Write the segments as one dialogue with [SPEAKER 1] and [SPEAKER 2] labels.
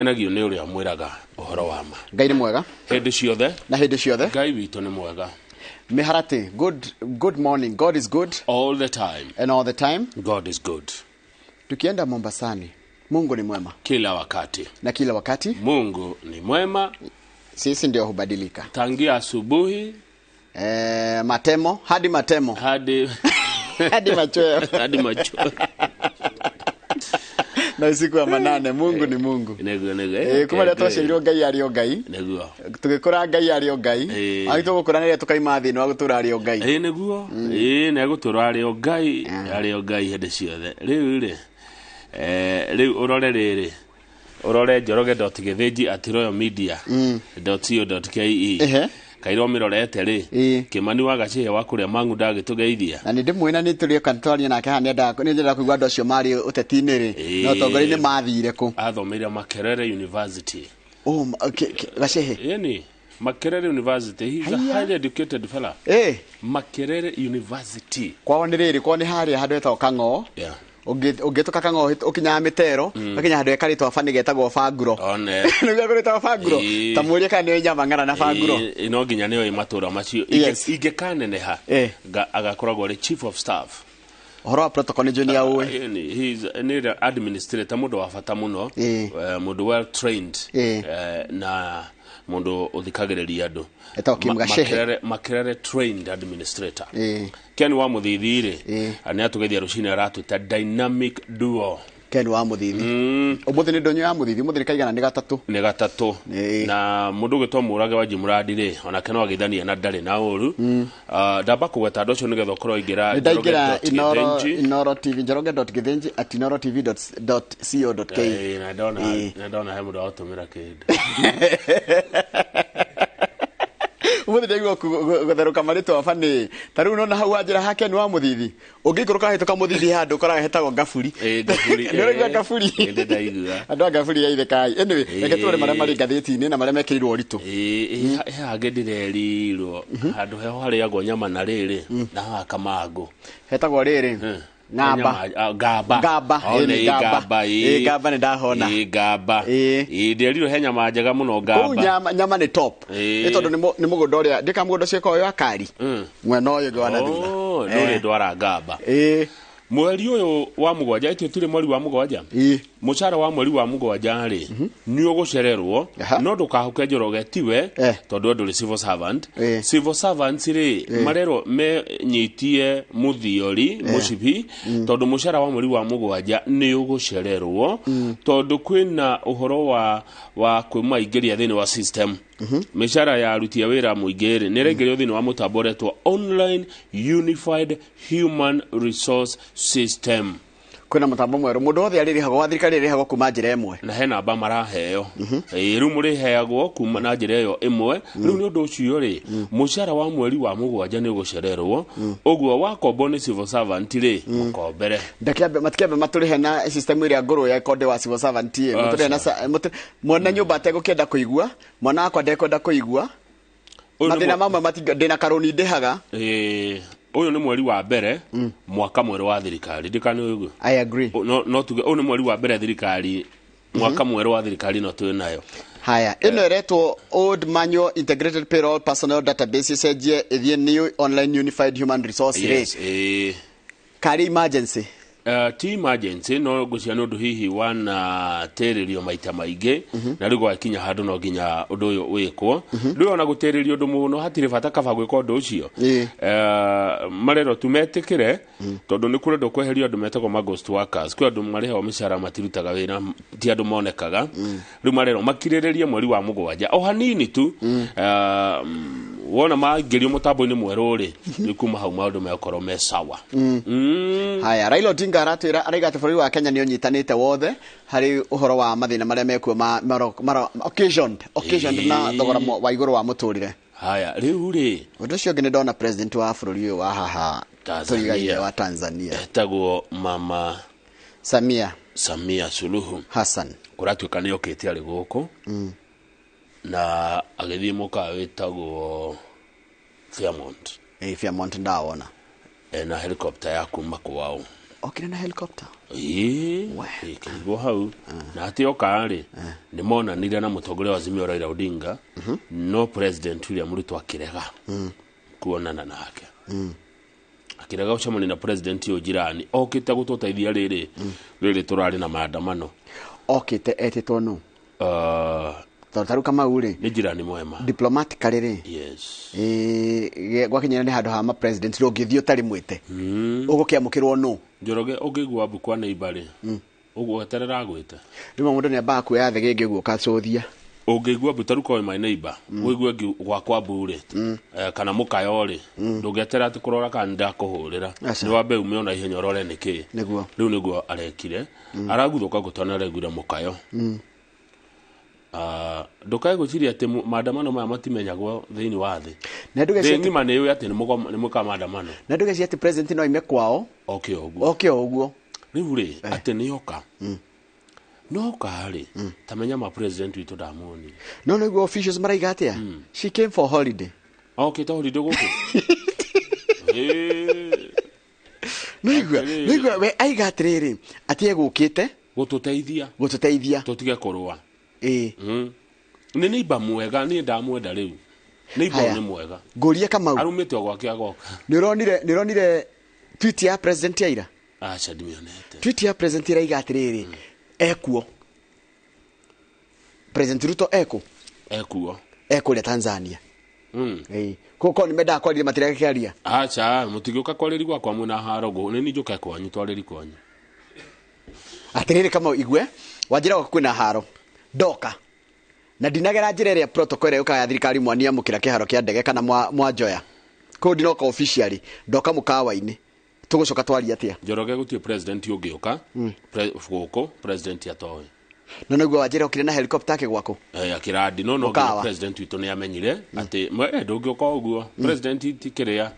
[SPEAKER 1] Akenagio nĩ ũrĩa mwĩraga ũhoro wa ma.
[SPEAKER 2] Ngai nĩ mwega.
[SPEAKER 1] Hĩndĩ ciothe.
[SPEAKER 2] Na hĩndĩ ciothe.
[SPEAKER 1] Ngai witũ nĩ mwega.
[SPEAKER 2] Miharati, good morning. God is good.
[SPEAKER 1] All the time.
[SPEAKER 2] And all the time.
[SPEAKER 1] God is good.
[SPEAKER 2] Tukienda Mombasani, Mungu ni mwema.
[SPEAKER 1] Kila wakati.
[SPEAKER 2] Na kila wakati.
[SPEAKER 1] Mungu ni mwema.
[SPEAKER 2] Sisi ndio hubadilika.
[SPEAKER 1] Tangia asubuhi.
[SPEAKER 2] Matemo, hadi matemo.
[SPEAKER 1] Hadi
[SPEAKER 2] hadi machweo.
[SPEAKER 1] Hadi machweo.
[SPEAKER 2] Na usiku wa manane, Mungu ni Mungu.
[SPEAKER 1] Niguo, niguo.
[SPEAKER 2] Kuma rĩrĩa twaciarirwo Ngai arĩ o Ngai.
[SPEAKER 1] Niguo.
[SPEAKER 2] Tũgĩkũra Ngai arĩ o Ngai. Agĩ tũgũkũra nĩrĩa tũkaima thĩ ĩno agũtũra arĩ o Ngai.
[SPEAKER 1] Niguo. Nĩ agũtũra arĩ o Ngai, arĩ o Ngai hĩndĩ ciothe. Rĩu rĩ, rĩu ũrore rĩrĩ. Ũrore Njoroge dot Gĩthĩnji at Royal Media dot co dot K E. Kairwo mĩrorete rĩ. Kĩmani wa Gachĩhe wa kũrĩa Mang'u ndagĩtũgeithia.
[SPEAKER 2] Na nĩ ndĩmũĩ na nĩ tũrĩ oka twaria nake haha, nĩ nyendaga kũigua andũ acio marĩ ũteti-inĩ rĩ. Na ũtongoria-inĩ mathire kũ?
[SPEAKER 1] Athomeire Makerere University.
[SPEAKER 2] Oh, Gachĩhe.
[SPEAKER 1] Ĩni, Makerere University. He's a
[SPEAKER 2] Haiya.
[SPEAKER 1] highly educated fella. Makerere University.
[SPEAKER 2] Kwao nĩ rĩrĩ, kwao nĩ harĩa handũ hetagwo Kang'oo. Ũngĩtũka Kang'oo, ũkinyaga mĩtero, ũgakinya handũ hekarĩtwo bani getagwo Banguro.
[SPEAKER 1] One.
[SPEAKER 2] Nĩguo kũrĩtagwo Banguro? Ta mũrie kana nĩoĩ nyama ng'ara na Banguro.
[SPEAKER 1] No nginya nĩoĩ matũra macio. Ingĩkaneneha, agakoragwo arĩ chief of staff.
[SPEAKER 2] Ũhoro wa protocol nĩ njũĩ nĩ aũĩ.
[SPEAKER 1] He is nĩ administrator, mũndũ wa bata mũno. Mũndũ well trained. Na mũndũ ũthikagĩrĩria andũ.
[SPEAKER 2] Etagwo Kim Gacehe.
[SPEAKER 1] Makerere trained administrator. Ken wa Mũthithi rĩ, nĩ atũgeithia rũcinĩ aratwĩta dynamic duo.
[SPEAKER 2] Ken wa Mũthithi. Ũmũthĩ nĩ ndonyo ya Mũthithi, ũmũthĩ nĩ kaigana nĩ gatatũ.
[SPEAKER 1] Nĩ gatatũ. Na mũndũ ũgĩtwo Mũrage wa Jimurandi rĩ, onake no ageithania na ndarĩ na ũru. Ndamba kũgweta andũ acio nĩgetha ũkorwo waingĩra
[SPEAKER 2] Nĩ ndaingĩra
[SPEAKER 1] Njoroge dot Gĩthĩnji.
[SPEAKER 2] Inooro TV, Njoroge dot Gĩthĩnji at Inooro T V dot dot C O dot K E.
[SPEAKER 1] Na ndona he mũndũ watũmĩra kĩndũ.
[SPEAKER 2] Ũmũthĩ ndaigua gũtherũka marĩtwa bani. Ta rĩu nona hau wanjĩra hake nĩ wa Mũthithi. Ũngĩikũrũka hĩtũka Mũthithi handũ ũkoraga hetagwo Ngaburi.
[SPEAKER 1] Ngaburi,
[SPEAKER 2] Nĩ ũraigua Ngaburi?
[SPEAKER 1] Nĩ ndaigua.
[SPEAKER 2] Andũ a Ngaburi ya Itheka. Anyway, reke tuone marĩa marĩ ngathĩti-inĩ na marĩa mekĩrirwo ũritũ.
[SPEAKER 1] He hangĩ ndĩrerirwo. Handũ heho harĩagwo nyama na rĩrĩ, na haha Kamangũ.
[SPEAKER 2] Hetagwo rĩrĩ. Ngamba.
[SPEAKER 1] Nyama, ngamba.
[SPEAKER 2] Ngamba,
[SPEAKER 1] Oh,
[SPEAKER 2] ĩ,
[SPEAKER 1] nĩ
[SPEAKER 2] nĩ ngamba.
[SPEAKER 1] ngamba, ĩ.
[SPEAKER 2] Ĩ, ngamba nĩ ndahona.
[SPEAKER 1] Ĩ, ngamba.
[SPEAKER 2] Ĩ.
[SPEAKER 1] Ĩ, ndĩrerirwo he nyama njega mũno ngamba.
[SPEAKER 2] Kũu nyama nĩ top.
[SPEAKER 1] Ĩ.
[SPEAKER 2] Nĩ tondũ nĩ mũgũnda ũrĩa, ndĩka mũgũnda ũcio ũkoragwo wĩ wa kari. Mwena ũyũ ũngĩ wa na thutha.
[SPEAKER 1] Oh, nĩ ũrĩ ndwara ngamba.
[SPEAKER 2] Ĩ.
[SPEAKER 1] Mweri ũyũ wa mũgwanja, ĩtũ tũrĩ mweri wa mũgwanja?
[SPEAKER 2] Ĩ.
[SPEAKER 1] Mũcara wa mweri wa mũgwanja rĩ, nĩ ũgũcererwo, no ndũkahuke Njoroge tiwe, tondũ ndũrĩ civil servant. Civil servants rĩ, marerwo menyitie mũthiori, mũcibi, tondũ mũcara wa mweri wa mũgwanja nĩ ũgũcererwo, tondũ kwĩna ũhoro wa kwĩmaingĩria thĩinĩ wa system. Mĩcara ya aruti a wĩra mũingĩ rĩ, nĩ ĩraingĩrio thĩinĩ wa mũtambo ũretwo Online Unified Human Resource System.
[SPEAKER 2] Kwĩna mũtambo mwerũ, mũndũ wothe arĩrĩhagwo, wa thirikari arĩrĩhagwo kuma njĩra ĩmwe.
[SPEAKER 1] Na he namba maraheo. Rĩu mũrĩheagwo kuma na njĩra ĩyo ĩmwe. Rĩu nĩ ũndũ ũcio rĩ, mũcara wa mweri wa mũgwanja nĩ ũgũcererwo. Ũguo wakombwo nĩ civil servant rĩ, mũkombere.
[SPEAKER 2] Ndakĩambe, matikĩambe matũrĩhe na system ĩrĩa ngũrũ ya konde wa civil servant ĩ, mũtũrĩhe na mwana nyũmba ategũkĩenda kũigua, mwana wakwa ndekwenda kũigua.
[SPEAKER 1] Ũyũ nĩ
[SPEAKER 2] Mathĩna mamwe matinga, ndĩna karũni ndĩhaga.
[SPEAKER 1] Ũyũ nĩ mweri wa mbere, mwaka mwerũ wa thirikari. Ndikana ũguo.
[SPEAKER 2] I agree.
[SPEAKER 1] No, no tuge, ũyũ nĩ mweri wa mbere thirikari, mwaka mwerũ wa thirikari no twĩ nayo.
[SPEAKER 2] Haya, ĩno ĩretwo Old Manual Integrated Payroll Personnel Database ĩcenjie ĩthiĩ New Online Unified Human Resource rĩ.
[SPEAKER 1] Yes,
[SPEAKER 2] Karĩ emergency.
[SPEAKER 1] Ti emergency, no ngũcia nĩ ũndũ hihi wanatĩrĩrio maita maingĩ, na rĩu gwakinya handũ no nginya ũndũ ũyũ wĩkwo. Rĩu ona gũtĩrĩrio ũndũ mũno hatirĩ bata kaba gwĩka ũndũ ũcio. Marerwo tu metĩkĩre, tondũ nĩ kũrendwo kweherio andũ metagwo ma ghost workers. Kwĩ andũ marĩhagwo mĩcara matirutaga wĩra, ti andũ monekaga. Rĩu marerwo makirĩrĩrie mweri wa mũgwanja o hanini tu. Wona maingĩrio mũtambo-inĩ mwerũ rĩ, nĩ kuma hau maũndũ megũkorwo me sawa.
[SPEAKER 2] Haya, Raila Odinga aratwĩra, araiga atĩ bũrũri wa Kenya nĩ ũnyitanĩte wothe harĩ ũhoro wa mathĩna marĩa mekuo ma, maro, maro, occasioned, occasioned na thogora wa igũrũ wa mũtũrĩre.
[SPEAKER 1] Haya, rĩu rĩ.
[SPEAKER 2] Ũndũ ũcio ũngĩ nĩ ndona president wa bũrũri ũyũ wa haha
[SPEAKER 1] Tanzania.
[SPEAKER 2] tũrigaine wa Tanzania.
[SPEAKER 1] Etagwo Mama
[SPEAKER 2] Samia.
[SPEAKER 1] Samia Suluhu
[SPEAKER 2] Hassan.
[SPEAKER 1] Kũratuĩka nĩ okĩte arĩ gũkũ. Na agĩthiĩ mũkawa wĩtagwo Fairmont.
[SPEAKER 2] Fairmont ndawona.
[SPEAKER 1] Na helicopter ya kuma kwao.
[SPEAKER 2] Okire na helicopter.
[SPEAKER 1] Ĩĩ, ĩkĩigwo hau na atĩ oka rĩ, nĩ monanire na mũtongoria wa Azimio Raila Odinga, no President William Ruto akĩrega kuonana nake, akĩrega gũcemania na president ũyũ jirani okĩte gũtũteithia rĩrĩ rĩrĩ tũrarĩ na maandamano.
[SPEAKER 2] Okite etĩtwo nũ? Tondũ tarĩu Kamau rĩ,
[SPEAKER 1] nĩ jirani mwema.
[SPEAKER 2] Diplomatically rĩ,
[SPEAKER 1] yes.
[SPEAKER 2] Gwakinyĩra nĩ handũ ha ma president ndũngĩthiĩ ũtarĩ mwĩte, ũgũkĩamũkĩrwo nũ?
[SPEAKER 1] Njoroge, ũngĩigua mbu kwa neighbor rĩ, ũguo eterera agwĩte.
[SPEAKER 2] Rĩmwe mũndũ nĩ ambaga kuoya thĩgĩngĩ ũguo ũkacũthia.
[SPEAKER 1] Ũngĩigua mbu tarĩu korwo my neighbor, ũigue gwakwa mbu rĩ, kana mũkayo rĩ, ndũngĩeterera atĩ kũrora kana nĩndakũhũrĩra.
[SPEAKER 2] Aca.
[SPEAKER 1] Nĩ wambe ume ona ihenya ũrore nĩkĩ.
[SPEAKER 2] Nĩguo.
[SPEAKER 1] Rĩu nĩguo arekire, araguthũka ngũtwana araiguire mũkayo. Ndũkae gwĩciria atĩ maandamano maya matimenyagwo thĩinĩ wa thĩ.
[SPEAKER 2] Na
[SPEAKER 1] Thĩ
[SPEAKER 2] ndũgeciria
[SPEAKER 1] ng'ima nĩ yũĩ atĩ nĩ mwĩkaga maandamano.
[SPEAKER 2] Na ndũgeciria atĩ president no aime kwao
[SPEAKER 1] oke o ũguo.
[SPEAKER 2] Oke o ũguo.
[SPEAKER 1] Rĩu rĩ, atĩ nĩ oka, no oka rĩ, ta menya ma president witũ ndamuonire.
[SPEAKER 2] No nĩguo officials maraiga atĩa? She came for holiday.
[SPEAKER 1] Okĩte holiday gũkũ. Ĩĩ,
[SPEAKER 2] Nĩigua.
[SPEAKER 1] Atĩrĩrĩ.
[SPEAKER 2] Nĩigua we aiga atĩrĩrĩ, atĩ egũkĩte
[SPEAKER 1] gũtũteithia
[SPEAKER 2] gũtũteithia
[SPEAKER 1] tũtige kũrũa.
[SPEAKER 2] Ĩĩ.
[SPEAKER 1] Nĩ neighbor mwega, niĩ ndamwenda rĩu. Neighbor
[SPEAKER 2] Haya.
[SPEAKER 1] nĩ mwega.
[SPEAKER 2] Ngũrie Kamau.
[SPEAKER 1] Arumĩte o gwake agoka.
[SPEAKER 2] Nĩ ũronire tweet ya president ya ira?
[SPEAKER 1] Aca, ndimĩonete.
[SPEAKER 2] Tweet ya president ĩraiga atĩrĩrĩ, ekuo President Ruto eko
[SPEAKER 1] Ekuo.
[SPEAKER 2] Ekũrĩa Tanzania. Ĩĩ, kũu nĩ mendaga kwarĩria, matiragĩkĩaria.
[SPEAKER 1] Aca, mũtigĩũka kwarĩri gwakwa mwĩna haro nĩ niĩ njũke kwanyu twarĩri kwanyu.
[SPEAKER 2] Atĩrĩrĩ Kamau, igue wanjĩra gwaku kwĩna haro, ndoka na ndinagera njĩra ĩrĩa protocol ĩrĩa yũkaga ya thirikari, mwaniamũkĩra kĩharo kĩa ndege kana mwanjoya kũu, ndinoka officially, ndoka mũkawa-inĩ, tũgũcoka twaria atĩa?
[SPEAKER 1] Njoroge, gũtirĩ president ũngĩũka gũkũ president atoĩ.
[SPEAKER 2] No nĩguo wanjĩra okire na helicopter ake gwaku.
[SPEAKER 1] Akĩrandi no nginya
[SPEAKER 2] Mũkawa.
[SPEAKER 1] President witũ nĩ amenyire atĩ ndũngĩũka ũguo president ti kĩrĩa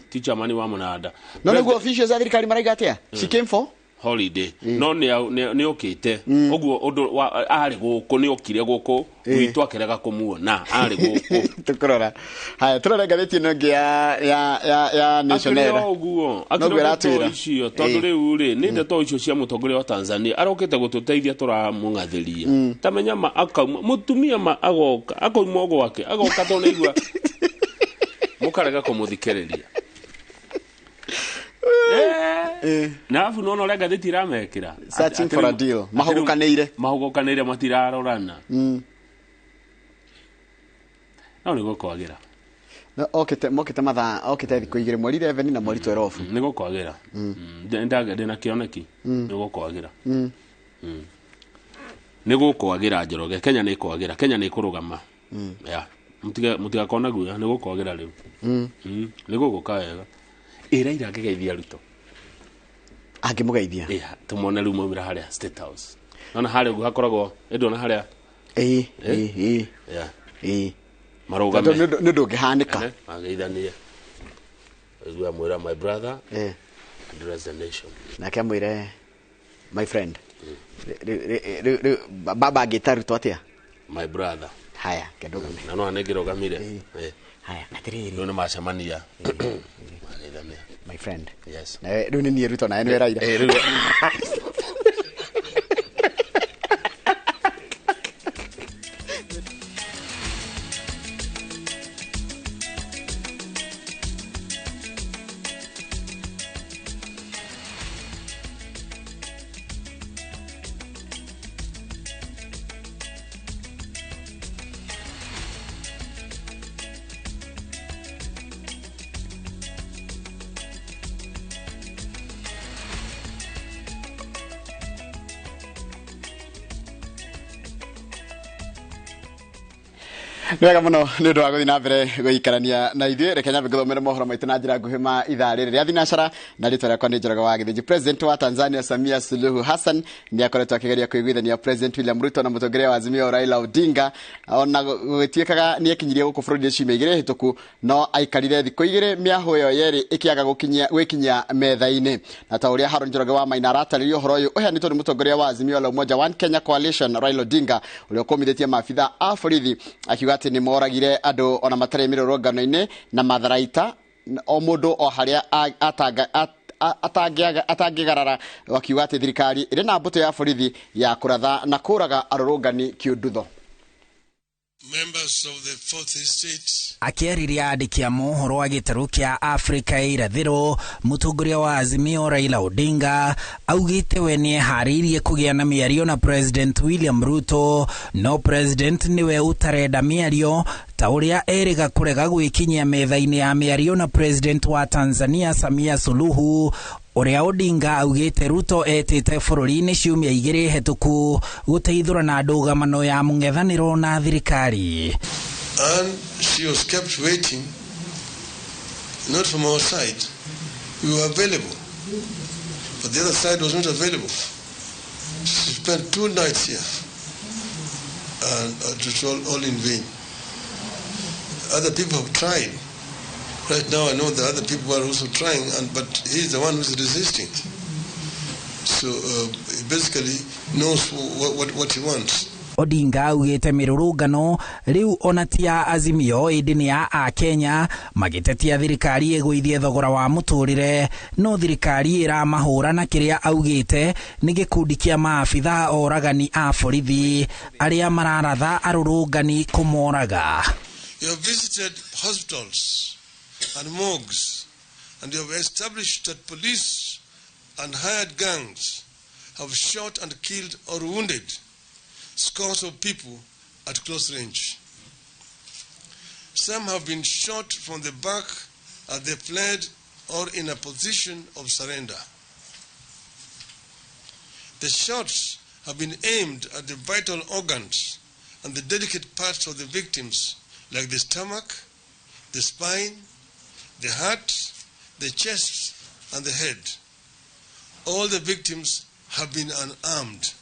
[SPEAKER 1] ti chairman wa mũnanda.
[SPEAKER 2] No nĩguo officials a thirikari maraiga atĩa? She came for
[SPEAKER 1] holiday, no nĩ okĩte ũguo ũndũ arĩ gũkũ, nĩ okire gũkũ gwitũ akĩrega kũmuona arĩ gũkũ.
[SPEAKER 2] Tũkũrora. Haya, tũrore ngathĩti ĩno ĩngĩ ya Nation
[SPEAKER 1] Akĩrĩ
[SPEAKER 2] Era.
[SPEAKER 1] o ũguo.
[SPEAKER 2] Noguo
[SPEAKER 1] akĩrĩ
[SPEAKER 2] ĩratwĩra.
[SPEAKER 1] ndeto icio tondũ rĩu rĩ, nĩ ndeto icio cia mũtongoria wa Tanzania arokĩte gũtũteithia tũramũng'athĩria, ta menya ma akauma mũtumia ma agoka akauma o gwake agoka tondũ nĩigua mũkarega kũmũthikĩrĩria. Na arabu nona ũrĩa ngathĩti iramekĩra.
[SPEAKER 2] Searching for a deal. Mahũgũkanĩire.
[SPEAKER 1] Mahũgũkanĩire, matirarorana, no nĩ gũkwagĩra.
[SPEAKER 2] No, okĩte mokĩte mathaa, okĩte thikũ 2, mweri 11 na mweri 12.
[SPEAKER 1] Nĩ gũkwagĩra. Ndĩ na kĩoneki nĩ gũkwagĩra. Nĩ gũkwagĩra, Njoroge. Kenya nĩ kwagĩra, Kenya nĩ kũrũgama. Ya mũtigakona guoya, nĩ gũkwagĩra rĩu. Nĩ gũgũka wega. Ĩ Raila angĩgeithia Ruto?
[SPEAKER 2] Angĩmũgeithia.
[SPEAKER 1] Ĩ, tũmone rĩu maumĩra harĩa State House, nona harĩa ũguo hakoragwo ĩndona harĩa.
[SPEAKER 2] Ĩĩ ĩĩ ĩĩ.
[SPEAKER 1] Ya.
[SPEAKER 2] Ĩĩ.
[SPEAKER 1] Marũgame.
[SPEAKER 2] Tondũ nĩ ũndũ ũngĩhanĩka.
[SPEAKER 1] Mageithanie, igua mwĩra, "My brother,
[SPEAKER 2] Ĩĩ.
[SPEAKER 1] address the nation."
[SPEAKER 2] Nake amwĩre, "My friend." Rĩu baba angĩta Ruto atĩa?
[SPEAKER 1] "My brother."
[SPEAKER 2] Haya, kĩndũgame.
[SPEAKER 1] Na no anengĩrũgamire.
[SPEAKER 2] Haya, atĩrĩrĩ.
[SPEAKER 1] Rĩu nĩ macemania, mageithania.
[SPEAKER 2] "My friend."
[SPEAKER 1] Yes.
[SPEAKER 2] Nawe rĩu nĩ niĩ Ruto, nawe nĩwe Raila.
[SPEAKER 1] Eh, rĩu
[SPEAKER 2] Nĩ wega mũno nĩ ũndũ wa gũthiĩ na mbere gũikarania na ithuĩ. Reke nyambe ngũthomere mohoro maitũ na njĩra nguhĩ ma ithaa rĩrĩ rĩa thinacara, na rĩtwa rĩakwa nĩ Njoroge wa Gĩthĩnji. President wa Tanzania Samia Suluhu Hassan nĩ akoretwo akĩgeria kũiguithania President William Ruto na mũtongoria wa Azimio Raila Odinga, ona gũgĩtuĩkaga nĩ ekinyirie gũkũ bũrũri-inĩ ciumia 2 hĩtũku, no aikarire thikũ 2 mĩahũ ĩyo yerĩ ĩkĩaga gwĩkinyia metha-inĩ. Na ta ũrĩa Haron Njoroge wa Maina aratarĩria, ũhoro ũyũ ũheanĩtwo nĩ mũtongoria wa Azimio la Umoja One Kenya Coalition Raila Odinga, ũrĩa ũkũmithĩtie maabitha a borithi akiuga atĩ nĩ moragire andũ ona matarĩ mĩrũrũngano-inĩ na matharaita, o mũndũ o harĩa atangĩgarara, akiuga atĩ thirikari ĩrĩ na mbũtũ ya borithi ya kũratha na kũraga arũrũngani kĩũndutho.
[SPEAKER 3] Members of the fourth estate.
[SPEAKER 4] Akĩarĩria andĩki a mohoro a gĩtarũ kĩa Afrika ya irathĩro, mũtongoria wa Azimio Raila Odinga augĩte we nĩeharĩirie kũgĩa na mĩario na President William Ruto, no President nĩwe ũtarenda mĩario ta ũrĩa erĩga kũrega gwĩkinyia metha-inĩ ya mĩario na President wa Tanzania Samia Suluhu, ũrĩa Odinga augĩte Ruto etĩte bũrũri-inĩ ciumia igĩrĩ hetũku gũteithũrana ndũgamano ya mũng'ethanĩro na thirikari.
[SPEAKER 3] And she was kept waiting, not from our side. We were available, but the other side was not available. She spent 2 nights here, and it was all in vain. Other people have tried. Right now I know that other people are also trying, but he's the one who's resisting. So he basically knows what he wants.
[SPEAKER 4] Odinga augĩte mĩrũrũngano rĩu ona ti ya Azimio ĩndĩ nĩ ya Akenya magĩtetia thirikari ĩgũithie thogora wa mũtũrĩre, no thirikari ĩramahũra na kĩrĩa augĩte nĩ gĩkundi kĩa maabitha oragani a borithi arĩa mararatha arũrũngani kũmoraga.
[SPEAKER 3] You have visited hospitals and morgues, and you have established that police and hired gangs have shot and killed or wounded scores of people at close range. Some have been shot from the back as they fled or in a position of surrender. The shots have been aimed at the vital organs and the delicate parts of the victims, like the stomach, the spine, the heart, the chest, and the head. All the victims have been unarmed.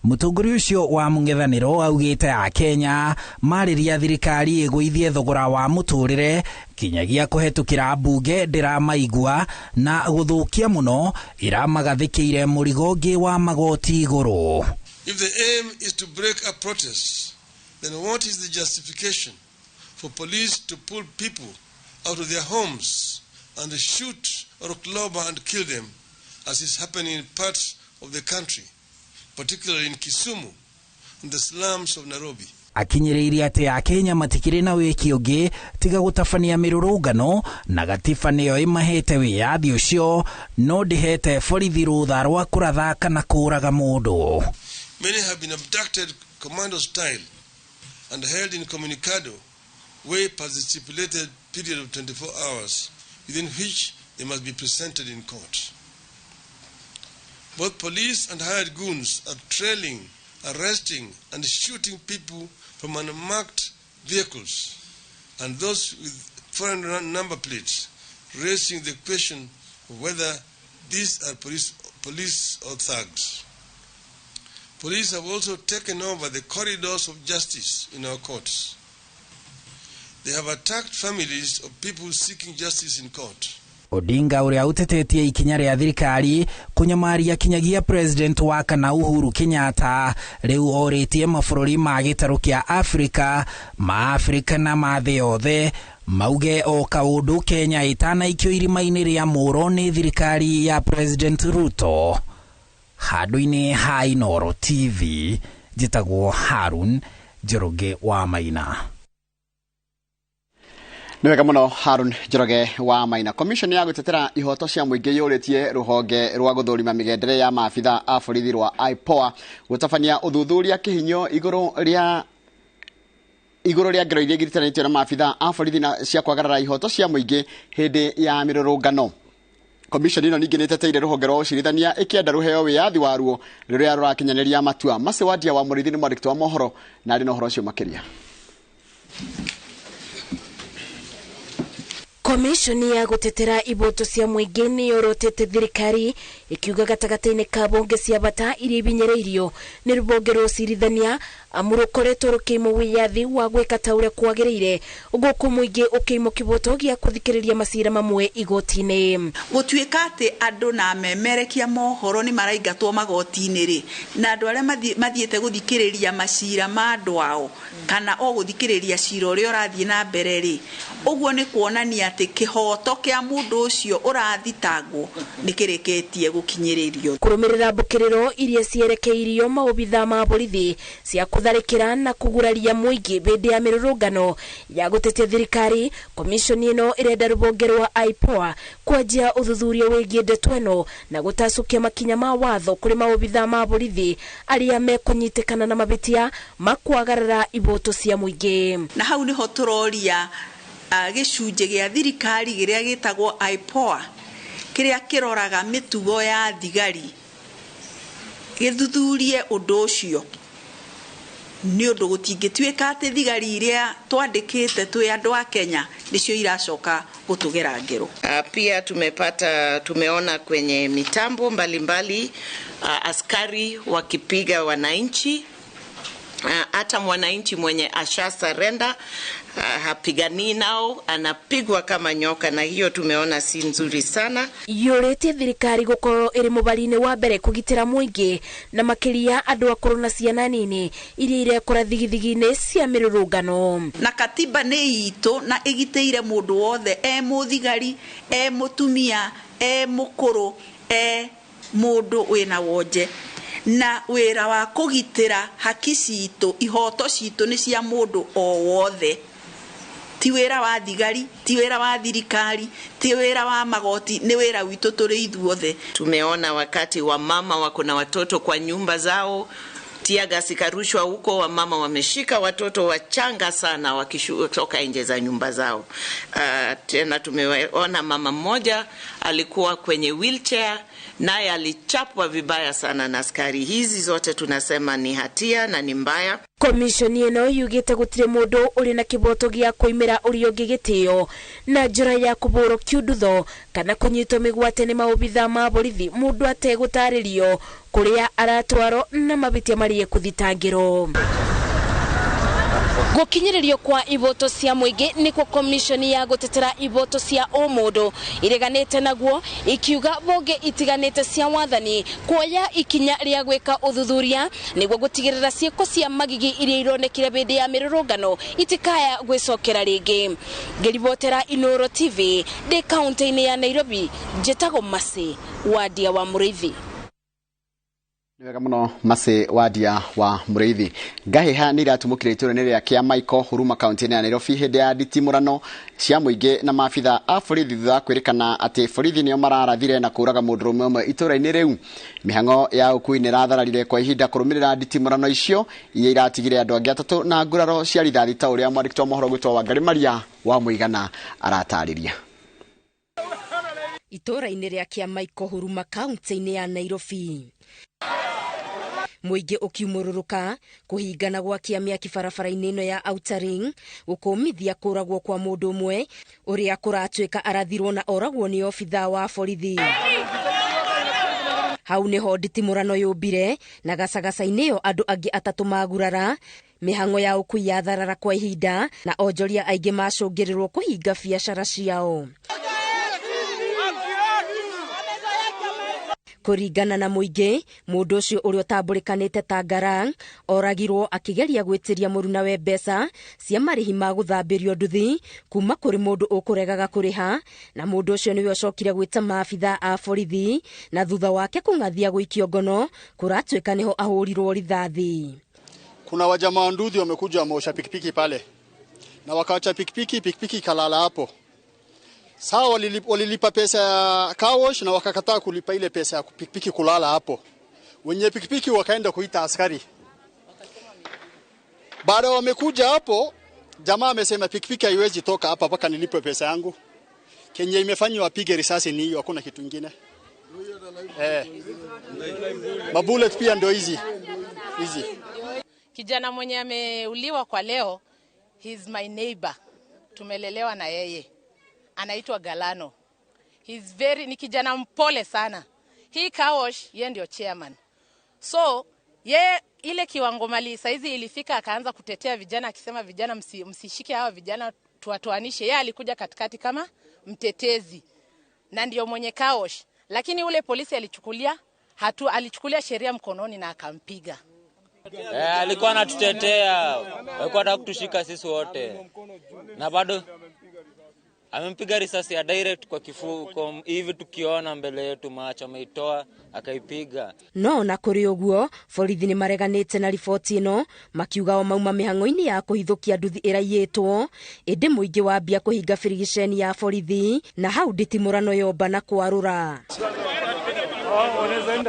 [SPEAKER 4] Mũtongoria ũcio wa mũng'ethanĩro augĩte a Kenya marĩria thirikari ĩgũithie thogora wa mũtũrĩre kinyagia kũhetũkĩra mbunge ndĩramaigua na gũthũkia mũno ĩramagathĩkĩire mũrigo ũngĩ wa magoti igũrũ.
[SPEAKER 3] If the aim is to break up protests, then what is the justification for police to pull people out of their homes and shoot or clobber and kill them, as is happening in parts of the country, particularly in Kisumu and the slums of Nairobi?
[SPEAKER 4] Akinyĩrĩirie atĩ Akenya matikĩrĩ na wĩki ũngĩ tiga gũtabania mĩrũrũngano na gatiba nĩyo ĩmahete wĩyathi ũcio, no ndĩhete borithi rũtha rwa kũratha kana kũũraga mũndũ.
[SPEAKER 3] Many have been abducted commando style and held incommunicado way past the stipulated period of 24 hours within which they must be presented in court. Both police and hired goons are trailing, arresting, and shooting people from unmarked vehicles and those with foreign number plates, raising the question of whether these are police or thugs. Police have also taken over the corridors of justice in our courts. They have attacked families of people seeking justice in court.
[SPEAKER 4] Odinga ũrĩa ũtetetie ikinya rĩa thirikari kũnyamaria kinyagia President wa kana Uhuru Kenyatta rĩu orĩtie mabũrũri ma gĩtarũ kĩa Afrika, ma Afrika na ma thĩ yothe mauge o kaũndũ Kenya ĩtanaikio irima-inĩ rĩa mũro nĩ thirikari ya President Ruto. Handũ-inĩ ha Inooro TV njĩtagwo Harun Njoroge wa Maina.
[SPEAKER 2] Nĩ wega mũno Harun Njoroge wa Maina. Commission ya gũtetera ihoto cia mũingĩ yũrĩtie rũhonge rwa gũthũrima mĩgendere ya maabitha a borithi rwa IPOA gũtabania ũthuthuria kĩhinyo igũrũ rĩa ngero iria igiritanĩtio na maabitha a borithi na cia kwagarara ihoto cia mũingĩ hĩndĩ ya mĩrũrũngano. Commission ĩno ningĩ nĩĩteteire rũhonge rwa ũcirithania ĩkĩenda rũheo wĩyathi waruo rĩrĩa rũrakinyanĩria matua. Mercy Wandia wa Mũrĩithi nĩ mwandĩki wa mohoro na arĩ na ũhoro ũcio makĩria.
[SPEAKER 5] Komishoni ya gũtetera iboto cia mũingĩ nĩ yorotete thirikari ĩkiuga gatagatĩ-inĩ ka mbunge cia bata iria ibinyĩrĩirio nĩ rũhonge rwa ũcirithania Amu rũkoretwo rũkĩimwo wĩyathi wa gwĩka ta ũrĩa kwagĩrĩire, gũkũ mũingĩ ũkĩimwo kĩboto gĩa kũthikĩrĩria macira mamwe igoti-inĩ.
[SPEAKER 6] Gũtuĩka atĩ andũ na memerekia mohoro nĩ maraingatwo magoti-inĩ rĩ, na andũ arĩa mathiĩte gũthikĩrĩria macira ma andũ ao kana o gũthikĩrĩria cira ũrĩa ũrathiĩ na mbere rĩ, ũguo nĩ kuonania atĩ kĩhoto kĩa mũndũ ũcio ũrathitangwo nĩ kĩrĩkĩtie gũkinyĩrĩrio.
[SPEAKER 5] Kũrũmĩrĩra mbũkĩrĩro iria cierekeirio maobitha ma borithi cia kũtharĩkĩra na kũguraria mũingĩ hĩndĩ ya mĩrũrũngano ya gũtetia thirikari, komishoni ĩno ĩrenda rũhonge rwa IPOA kwanjia ũthuthuria wĩgiĩ ndeto ĩno na gũtacũkia makinya ma watho kũrĩ maobitha ma borithi arĩa mekũnyitĩkana na mabĩtia ma kwagarara iboto cia mũingĩ.
[SPEAKER 6] Na hau nĩho tũroria gĩcunjĩ gĩa thirikari kĩrĩa gĩtagwo IPOA kĩrĩa kĩroraga mĩtugo ya thigari gĩthuthurie ũndũ ũcio, nĩ ũndũ gũtingĩtuĩka atĩ thigari iria twandĩkĩte twĩ andũ a Kenya nĩcio iracoka gũtũgera ngero.
[SPEAKER 7] Pia tumeona kwenye mitambo mbalimbali askari wakipiga wananchi. Hata mwananchi mwenye asha surrender hapigani nao, anapigwa kama nyoka, na hiyo tumeona si nzuri sana.
[SPEAKER 5] Yũrĩtie thirikari gũkorwo ĩrĩ mũbari-inĩ wa mbere kũgitĩra mũingĩ na makĩria andũ akũrũ na ciana nini iria irekora thigithigi-inĩ cia mĩrũrũngano.
[SPEAKER 6] Na katiba nĩ itũ na ĩgitĩire mũndũ wothe, e mũthigari, e mũtumia, e mũkũrũ, e mũndũ wĩna wonje. Na wĩra wa kũgitĩra haki citũ, ihoto citũ nĩ cia mũndũ o wothe. Ti wĩra wa thigari, ti wĩra wa thirikari, ti wĩra wa magoti, nĩ wĩra witũ tũrĩ ithuothe.
[SPEAKER 7] Tumeona wakati wa mama wako na watoto kwa nyumba zao, tear gas ikarushwa huko, wamama wameshika watoto wachanga sana wakitoka nje za nyumba zao. Tena tumeona mama mmoja alikuwa kwenye wheelchair, naye alichapwa vibaya sana na askari. Hizi zote tunasema ni hatia na ni mbaya.
[SPEAKER 5] Komishoni ĩno yugĩte gũtirĩ mũndũ ũrĩ na kĩboto gĩa kũimĩra ũrĩa ũngĩ gĩtĩo na njĩra ya kũbũrwo kiundutho kana kũnyitwo mĩgwate nĩ maobitha ma borithi mũndũ ategũtarĩrio kũrĩa aratwarwo na mabĩtia marĩa ekũthitangĩrwo. Gũkinyĩrĩrio kwa iboto cia mũingĩ nĩkuo komishoni ya gũtetera iboto cia ũmũndũ ireganĩte naguo, ikiuga mbunge itiganĩte cia wathani kuoya ikinya rĩa gwĩka ũthuthuria nĩguo gũtigĩrĩra ciĩko cia magigi iria ironekire hĩndĩ ya mĩrũrũngano itikaya gwĩcokera rĩngĩ. Ngĩribotera Inooro TV ndĩ kaunti-inĩ ya Nairobi, njĩtagwo Mercy Wandia wa Mũrĩithi.
[SPEAKER 2] Nĩ wega mũno Mercy Wandia wa Mũrĩithi. Ngahĩha nĩ iratumũkire itũũra-inĩ rĩa Kĩamaiko Huruma kaunti-inĩ ya Nairobi hĩndĩ ya nditimũrano cia mũingĩ na maabitha a borithi thutha wa kwĩrĩkana atĩ borithi nĩo mararathire na kũũraga mũndũrũme ũmwe itũũra-inĩ rĩu. Mĩhang'o ya ũkui nĩ ĩrathararire kwa ihinda kũrũmĩrĩra nditimũrano icio iria iratigire andũ angĩ atatũ na nguraro cia rithathi ta ũrĩa mwandĩki wa mohoro gwĩtwo Wangari Maria wa Mũigana aratarĩria.
[SPEAKER 8] Itũũra-inĩ rĩa Kĩamaiko Huruma kaunti-inĩ ya Nairobi, mũingĩ ũkiumũrũrũka kũhingana gwakia mĩaki barabara-inĩ ĩno ya Outer Ring gũkũmithia kũragwo kwa mũndũ ũmwe ũrĩa kũratuĩka arathirwo na oragwo nĩ obithaa wa borithi. Hau nĩho nditimũrano yũmbire na gacagaca-inĩ ĩyo andũ angĩ atatũ magurara. Mĩhang'o ya ũkui yatharara kwa ihinda na onjoria aingĩ macũngĩrĩrwo kũhinga biacara ciao. Kũringana na mũingĩ, mũndũ ũcio ũrĩa ũtambũrĩkanĩte ta Garang oragirwo akĩgeria gwĩtĩria mũrunawe mbeca cia marĩhi ma gũthambĩrio nduthi kuma kũrĩ mũndũ ũkũregaga kũrĩha, na mũndũ ũcio nĩwe ũcokire gwĩta maabitha a borithi na thutha wake kũng'athia gũikio ngono kũratuĩka nĩho ahũrirwo rithathi.
[SPEAKER 9] Kuna wajamaa wa nduthi wamekuja wameosha pikipiki pale na wakawacha pikipiki, pikipiki ikalala hapo. Sawa, walilipa pesa ya car wash na wakakataa kulipa ile pesa ya pikipiki kulala hapo. Wenye pikipiki wakaenda kuita askari. Baada wamekuja hapo, jamaa amesema pikipiki haiwezi toka hapa mpaka nilipe pesa yangu. Kenye imefanywa wapige risasi ni hiyo, hakuna kitu kingine. Mabullet pia ndio hizi. Hizi.
[SPEAKER 10] Kijana mwenye ameuliwa kwa leo, he's my neighbor. Tumelelewa na yeye. Anaitwa Galano. Ni kijana mpole sana. Hii car wash, yeye ndio chairman. So, Yeye ile kiwango mali saizi ilifika akaanza kutetea vijana akisema vijana msishike hawa vijana tuwatoanishe. Yeye alikuja katikati kama mtetezi na ndio mwenye kaosh, lakini ule polisi alichukulia alichukulia sheria mkononi na akampiga.
[SPEAKER 11] Alikuwa anatutetea, alikuwa anataka kutushika sisi wote, na bado amempiga risasi ya direct kwa kifua hivi, tukiona mbele yetu macho ameitoa akaipiga.
[SPEAKER 8] No na kuri uguo borithi ni mareganite na riboti ino makiuga o mauma mihango-ini ya kuhithukia nduthi iraiyitwo indi muingi wambia kuhinga birigiceni ya borithi na hau nditimurano yomba na kwarura.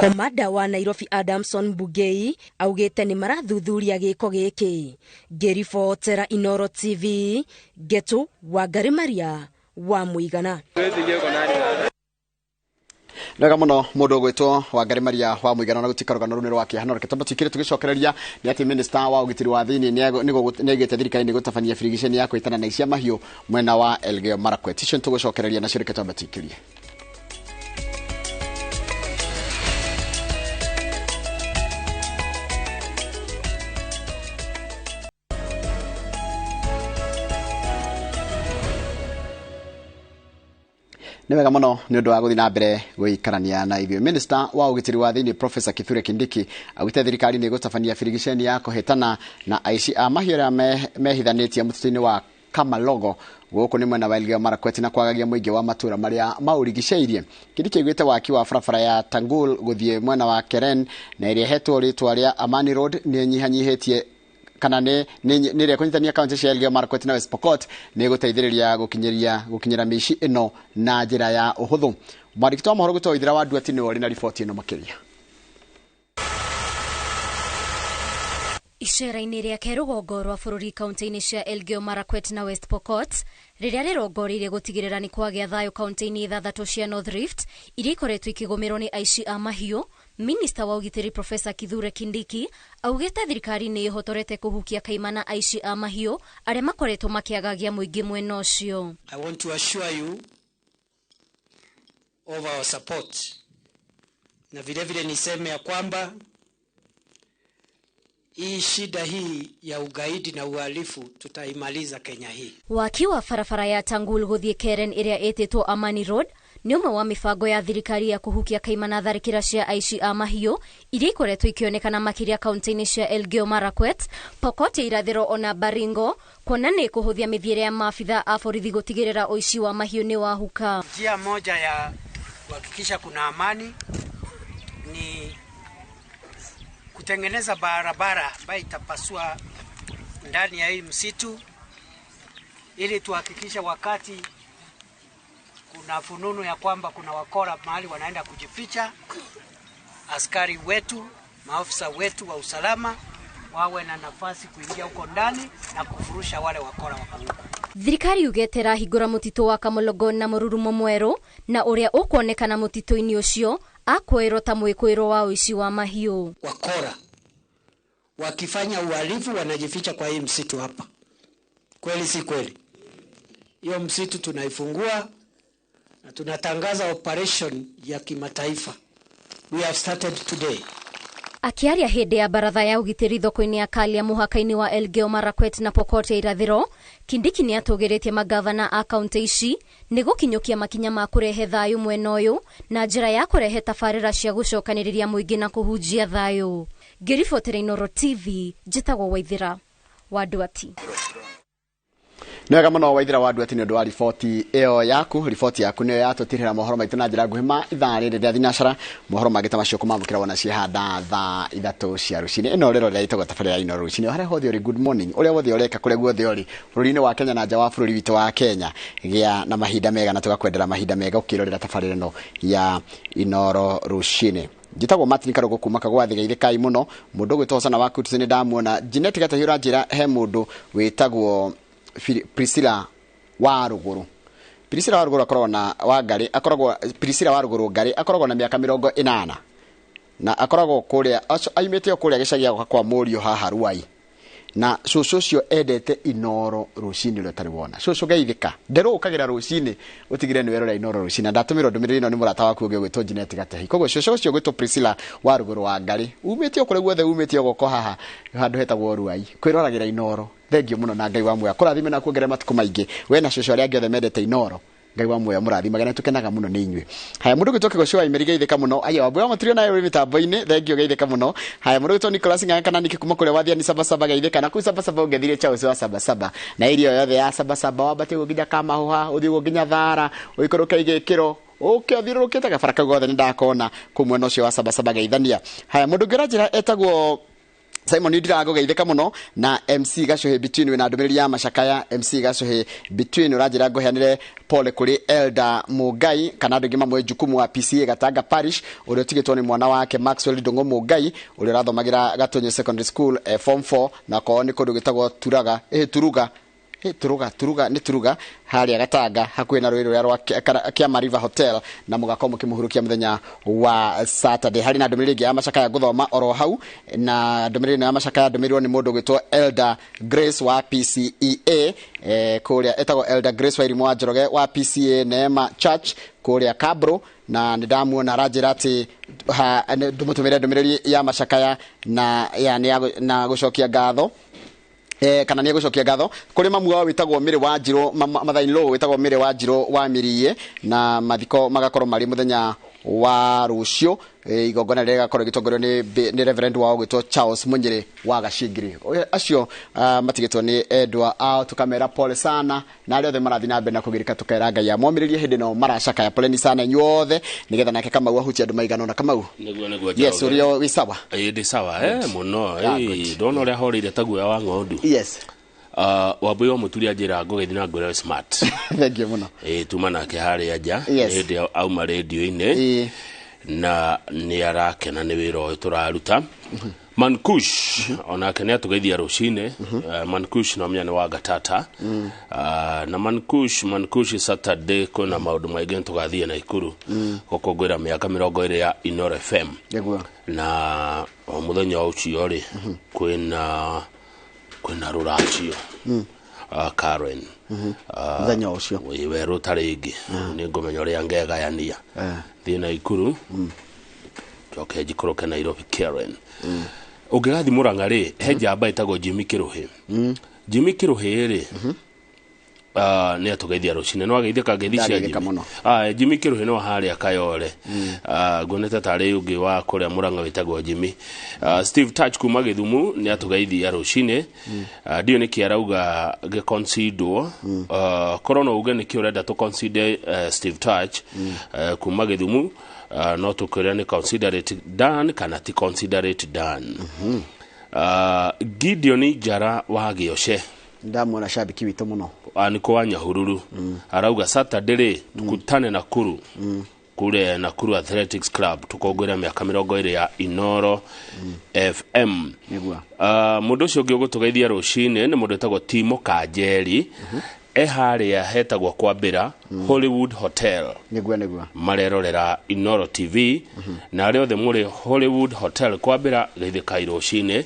[SPEAKER 8] Komanda wa Nairobi Adamson Bungei augite ni marathuthuria giko giki. Ngiribotera Inoro TV, Getu Wangari Maria wa Muigana.
[SPEAKER 2] Wega muno mundu ugwitwo Wangari Maria wa Muigana na gutika rugano runu rwa kĩeha no reke twambe tuikire tugicokereria ni ati minister wa ugitiri wa thiini ni aigĩte thirikari ni gutabania birigiceni ya kwĩtana na icia mahiũ mwena wa Elgeyo Marakwet. Icio nĩtũgũcokereria nacio, reke twambe tuikĩrie. Nĩ wega mũno nĩ ũndũ wa gũthiĩ na mbere gũikarania na ithuĩ. Minister wa ũgitĩri wa thĩinĩ Professor Kithure Kindiki augĩte thirikari nĩ ĩgũtabania birigiceni ya kũhĩtana na aici a mahiũ arĩa mehithanĩtie mũtitũ-inĩ wa Kamalogo gũkũ nĩ mwena wa Elgeyo Marakwet na kwagagia mũingĩ wa matũra marĩa maũrigicĩirie. Kindiki augĩte waki wa barabara ya Tangul gũthiĩ mwena wa Keren na ĩrĩa ĩhetwo rĩtwa rĩa Amani Road nĩ ĩnyihanyihĩtie kana nĩ ĩrĩa kũnyitania kaunti cia Elgeyo Marakwet na West Pokot nĩ gũteithĩrĩria gũkinyĩra mĩici ĩno na njĩra ya ũhũthũ. Mwandĩki wa mohoro gwĩtwo Ithira wa Nduati nĩwe ũrĩ na riboti ĩno makĩria.
[SPEAKER 12] Icera-inĩ rĩake rũgongo rwa bũrũri kaunti-inĩ cia Elgeyo Marakwet na West Pokot rĩrĩa rĩrongoreirie gũtigĩrĩra nĩ kwagĩa thayũ kaunti-inĩ ithathatũ cia North Rift iria ikoretwo ikĩgũmĩrwo nĩ aici a mahiũ, Minista wa ũgitĩri Professor Kithure Kindiki augĩte thirikari nĩ ĩhotorete kũhukia kaimana aici a mahiũ arĩa makoretwo makĩagagia mũingĩ mwena ũcio.
[SPEAKER 13] I want to assure you of our support, na vilevile niseme ya kwamba hii shida hii ya ugaidi na uhalifu tutaimaliza Kenya hii.
[SPEAKER 12] Waki wa barabara ya Tangul gũthiĩ Keren ĩrĩa ĩtĩtwo Amani Road nĩ ũmwe wa mĩbango ya thirikari ya kũhukia kaimana tharĩkĩra cia aici a mahiũ iria ikoretwo ikĩonekana makĩria kaunti-inĩ cia Elgeyo Marakwet, Pokot ya Irathĩro ona Baringo, kuona nĩ kũhũthia mĩthiĩre ya maabitha a borithi gũtigĩrĩra ũici wa mahiũ nĩ wahuka.
[SPEAKER 13] Njia moja ya kuhakikisha kuna amani ni kutengeneza barabara ambayo itapasua ndani ya hii msitu ili tuhakikishe wakati kuna fununu ya kwamba kuna wakora mahali wanaenda kujificha, askari wetu, maafisa wetu wa usalama wawe na nafasi kuingia huko ndani na kufurusha wale wakora wako huko.
[SPEAKER 12] Thirikari yugĩte ĩrahingũra mũtitũ wa Kamologo na mũrurumo mwerũ na ũrĩa ũkuonekana mũtitũ-inĩ ũcio akwĩrwo ta mwĩkũĩrwo wa ũici wa mahiũ.
[SPEAKER 13] Wakora wakifanya uhalifu wanajificha kwa hii msitu hapa. Kweli si kweli? Hiyo msitu tunaifungua na tunatangaza operation ya kimataifa. We have started today.
[SPEAKER 12] Akiaria hĩndĩ ya baratha ya ũgitĩri thoko-inĩ ya Kalia mũhaka-inĩ wa Elgeyo Marakwet na Pokot ya Irathĩro, Kindiki nĩ atũgĩrĩtie magavana a kaunti ici nĩ gũkinyũkia makinya ma kũrehe thayũ mwena ũyũ na njĩra ya kũrehe tabarĩra cia gũcokanĩrĩria mũingĩ na kũhunjia thayũ. Ngĩribotera Inoro TV, njĩtagwo Waithĩra wa Nduati.
[SPEAKER 2] Nĩ wega mũno Waithĩra wa Nduati nĩ ũndũ wa riboti ĩyo yaku. Riboti yaku nĩyo yatũtirĩra mohoro maitũ na njĩra nguhĩ ma ithaa rĩrĩ rĩa thinacara. Mohoro mangĩ ta macio kũmamũkĩra wona ciahanda thaa 3 cia rũcinĩ. Ĩno rĩro rĩrĩa ĩtagwo tabarĩra ya Inoro rũcinĩ, harĩa hothe ũrĩ, good morning, ũrĩa wothe ũreka, kũrĩa guothe ũrĩ bũrũri-inĩ wa Kenya na nja wa bũrũri witũ wa Kenya, gĩa na mahinda mega na tũgakwendera mahinda mega ũkĩrorera tabarĩra ĩno ya Inoro rũcinĩ. Njĩtagwo Martin Karugo kuma Kagwa Thigaithĩ kai mũno. Mũndũ ũgwĩtwo Hosana wa Kutus nĩ ndamuona. Jeanette Gatahĩ ũranjĩra he mũndũ wĩtagwo Priscilla wa Ruguru. Priscilla wa Ruguru akoragwo na Wangari, akoragwo Priscilla wa Ruguru Ngari akoragwo na mĩaka 80 na akoragwo kũrĩa aimĩte o kũrĩa gĩcagi gĩakwa kwa mũriũ haha Ruai. Na cũcũ ũcio endete Inoro rũcinĩ ũrĩa ũtarĩ wona. Cũcũ geithĩka, nderũkagira rũcinĩ ũtigire nĩ werora Inoro rũcinĩ. Na ndatũmĩrwo ndũmĩrĩri ĩno nĩ mũrata waku ũngĩ ũgwĩtwo Jeanette Gatehi. Koguo cũcũ ũcio ũgwĩtwo Priscilla wa rũgũrũ wa Ngarĩ, umĩte o kũrĩa guothe umĩte o gũkũ haha handũ hetagwo Ruai, kwĩroragĩra Inoro. Thengio mũno na Ngai wa muoyo akũrathime na kuongerere matukũ maingĩ, we na cũcũ arĩa angĩ othe mendete Inoro. Ngai wa muoyo mũrathimage na tukenaga mũno nĩ inyuĩ. Haya, mũndũ ũgwĩtwo Kĩgocio wa Imeri, geithĩka mũno. Aya, Wambui wa Mũturio nawe ũrĩ mĩtambo-inĩ, thengio, geithĩka mũno. Haya, mũndũ ũgwĩtwo Nicholas Ng'ang'a kana Niki kuma kũrĩa Wathiani Sabasaba, geithĩka. Na kũu Sabasaba ũngethire Charles wa Sabasaba na irio yothe ya Sabasaba, wambate ũguo nginya Kamahũha, ũthiĩ ũguo nginya Thara, ũikũrũke Igĩkĩro, ũke ũthiũrũrũkĩte gabara kau gothe nĩ ndakona kũu mwena ũcio wa Sabasaba, geithania. Haya, mũndũ ũngĩ ũranjĩra etagwo Simon Ndirango, geithĩka mũno. Na MC Gacuhi Between, wĩna ndũmĩrĩri ya macakaya. MC Gacuhi Between ũranjĩra ngũheanĩre pole kũrĩ Elder Mũngai, kana andũ aingĩ mamwe Jukumu, wa PCA Gatanga Parish, ũrĩa ũtigĩtwo nĩ mwana wake Maxwell Ndũng'ũ Mũngai, ũrĩa ũrathomagĩra Gatũnyũ Secondary School, form 4, na kwao nĩ kũndũ gwĩtagwo Turaga, Turuga, Turuga, Turuga, nĩ Turuga harĩa Gatanga, hakuhĩ na rũĩ rũrĩa rwa Kiama River Hotel, na mũgakorwo mũkĩmũhurukia mũthenya wa Saturday. Harĩ na ndũmĩrĩri ĩngĩ ya macakaya ngũthoma oro hau, na ndũmĩrĩri ĩno ya macakaya ndũmĩrirwo nĩ mũndũ ũgwĩtwo Elder Grace wa PCEA, kũrĩa etagwo Elder Grace wa Irimũ wa Njoroge wa PCA Neema Church kũrĩa Kabro, na nĩ ndamuona aranjĩra atĩ ndũmũtũmĩre ndũmĩrĩri ya macakaya na ya, nĩ ya na gũcokia ngatho, kana nĩ egũcokia ngatho kũrĩ mamu wao wĩtagwo Mĩrĩ wa Njirũ, mother-in-law wĩtagwo Mĩrĩ wa Njirũ wa Mĩriĩ, na mathiko magakorwo marĩ mũthenya wa rũciũ. Igongona rĩrĩa rĩgakorwo rĩgĩtongorio nĩ Reverend wao gwĩtwo Charles Munyĩrĩ wa Gacingiri. Acio matigĩtwo nĩ endwa ao, tukamera pole sana, na arĩa othe marathiĩ na mbere na kũgirĩka, tukera Ngai amomĩrĩrie hĩndĩ ĩno maracakaya. Poleni sana inyuothe, nĩgetha nake Kamau ahutie andũ maigana ũna. Kamau.
[SPEAKER 1] Nĩguo.
[SPEAKER 2] Yes.
[SPEAKER 1] Njoroge.
[SPEAKER 2] Ũrĩa wĩ sawa?
[SPEAKER 1] Ĩ, ndĩ sawa, mũno.
[SPEAKER 2] Ah,
[SPEAKER 1] Ĩ,
[SPEAKER 2] good.
[SPEAKER 1] ndona ũrĩa horeire ta guoya wa ng'ondu. Wambui wa Mũturi anjĩra ngũgĩthiĩ na ngwĩra wĩ smart.
[SPEAKER 2] Thank you mũno.
[SPEAKER 1] Ĩ, tuma nake harĩa nja. Hĩndĩ auma rĩndio-inĩ na nĩ arakena nĩ wĩra ũyũ tũraruta. Mankush onake nĩ atũgeithia rũcinĩ. Mankush no menya nĩ wa Gatata. Na Mankush, Saturday kwĩna maũndũ maingĩ, nĩ tũgathiĩ Naikuru gũkũngũĩra mĩaka 20 ya Inoro FM. Na o mũthenya ũcio rĩ, kwĩna rũracio, Karen.
[SPEAKER 2] Mũthenya ũcio.
[SPEAKER 1] Wĩ werũ ta rĩngĩ nĩ ngũmenya ũrĩa ngegayania, thiĩ Naikuru, njoke njikũrũke Nairobi. Karen, ũngĩgathiĩ Mũrang'a rĩ, he njamba ĩtagwo Jimmy Kĩrũhĩ. Jimmy Kĩrũhĩ rĩ, nĩ atũgeithia rũcinĩ, no ageithĩka ngeithi cia
[SPEAKER 2] Ndageithĩka
[SPEAKER 1] Jimmy.
[SPEAKER 2] Mũno.
[SPEAKER 1] Jimmy Kĩrũhĩ no harĩa Kayore. Nguonete tarĩ ũngĩ wa kũrĩa Mũrang'a wĩtagwo Jimmy. Steve Touch kuma Gĩthumu nĩ atũgeithia rũcinĩ. Ndiũĩ nĩkĩ arauga gĩconsiderwo. Korwo no uge nĩkĩ ũrenda tũ consider, Steve Touch kuma Gĩthumu, no tũkwĩre nĩ considerate done kana ti considerate done. Gideon Njara wa Gĩoce.
[SPEAKER 2] Ndamuona, shabiki witũ mũno.
[SPEAKER 1] Niko wa Nyahururu, arauga Saturday rĩ tukutane Nakuru, kule Nakuru Athletics Club, tukongwĩra mĩaka 20 ya Inoro FM. Mũndũ ũcio ũngĩ ũgũtũgeithia rũcinĩ nĩ mũndũ wĩtagwo Timo Kanjeri, e harĩa hetagwo Kwambĩra Hollywood Hotel.
[SPEAKER 2] Nĩguo nĩguo.
[SPEAKER 1] Marerorera Inoro TV, na arĩa othe mũrĩ Hollywood Hotel Kwambĩra, geithĩkai rũcinĩ.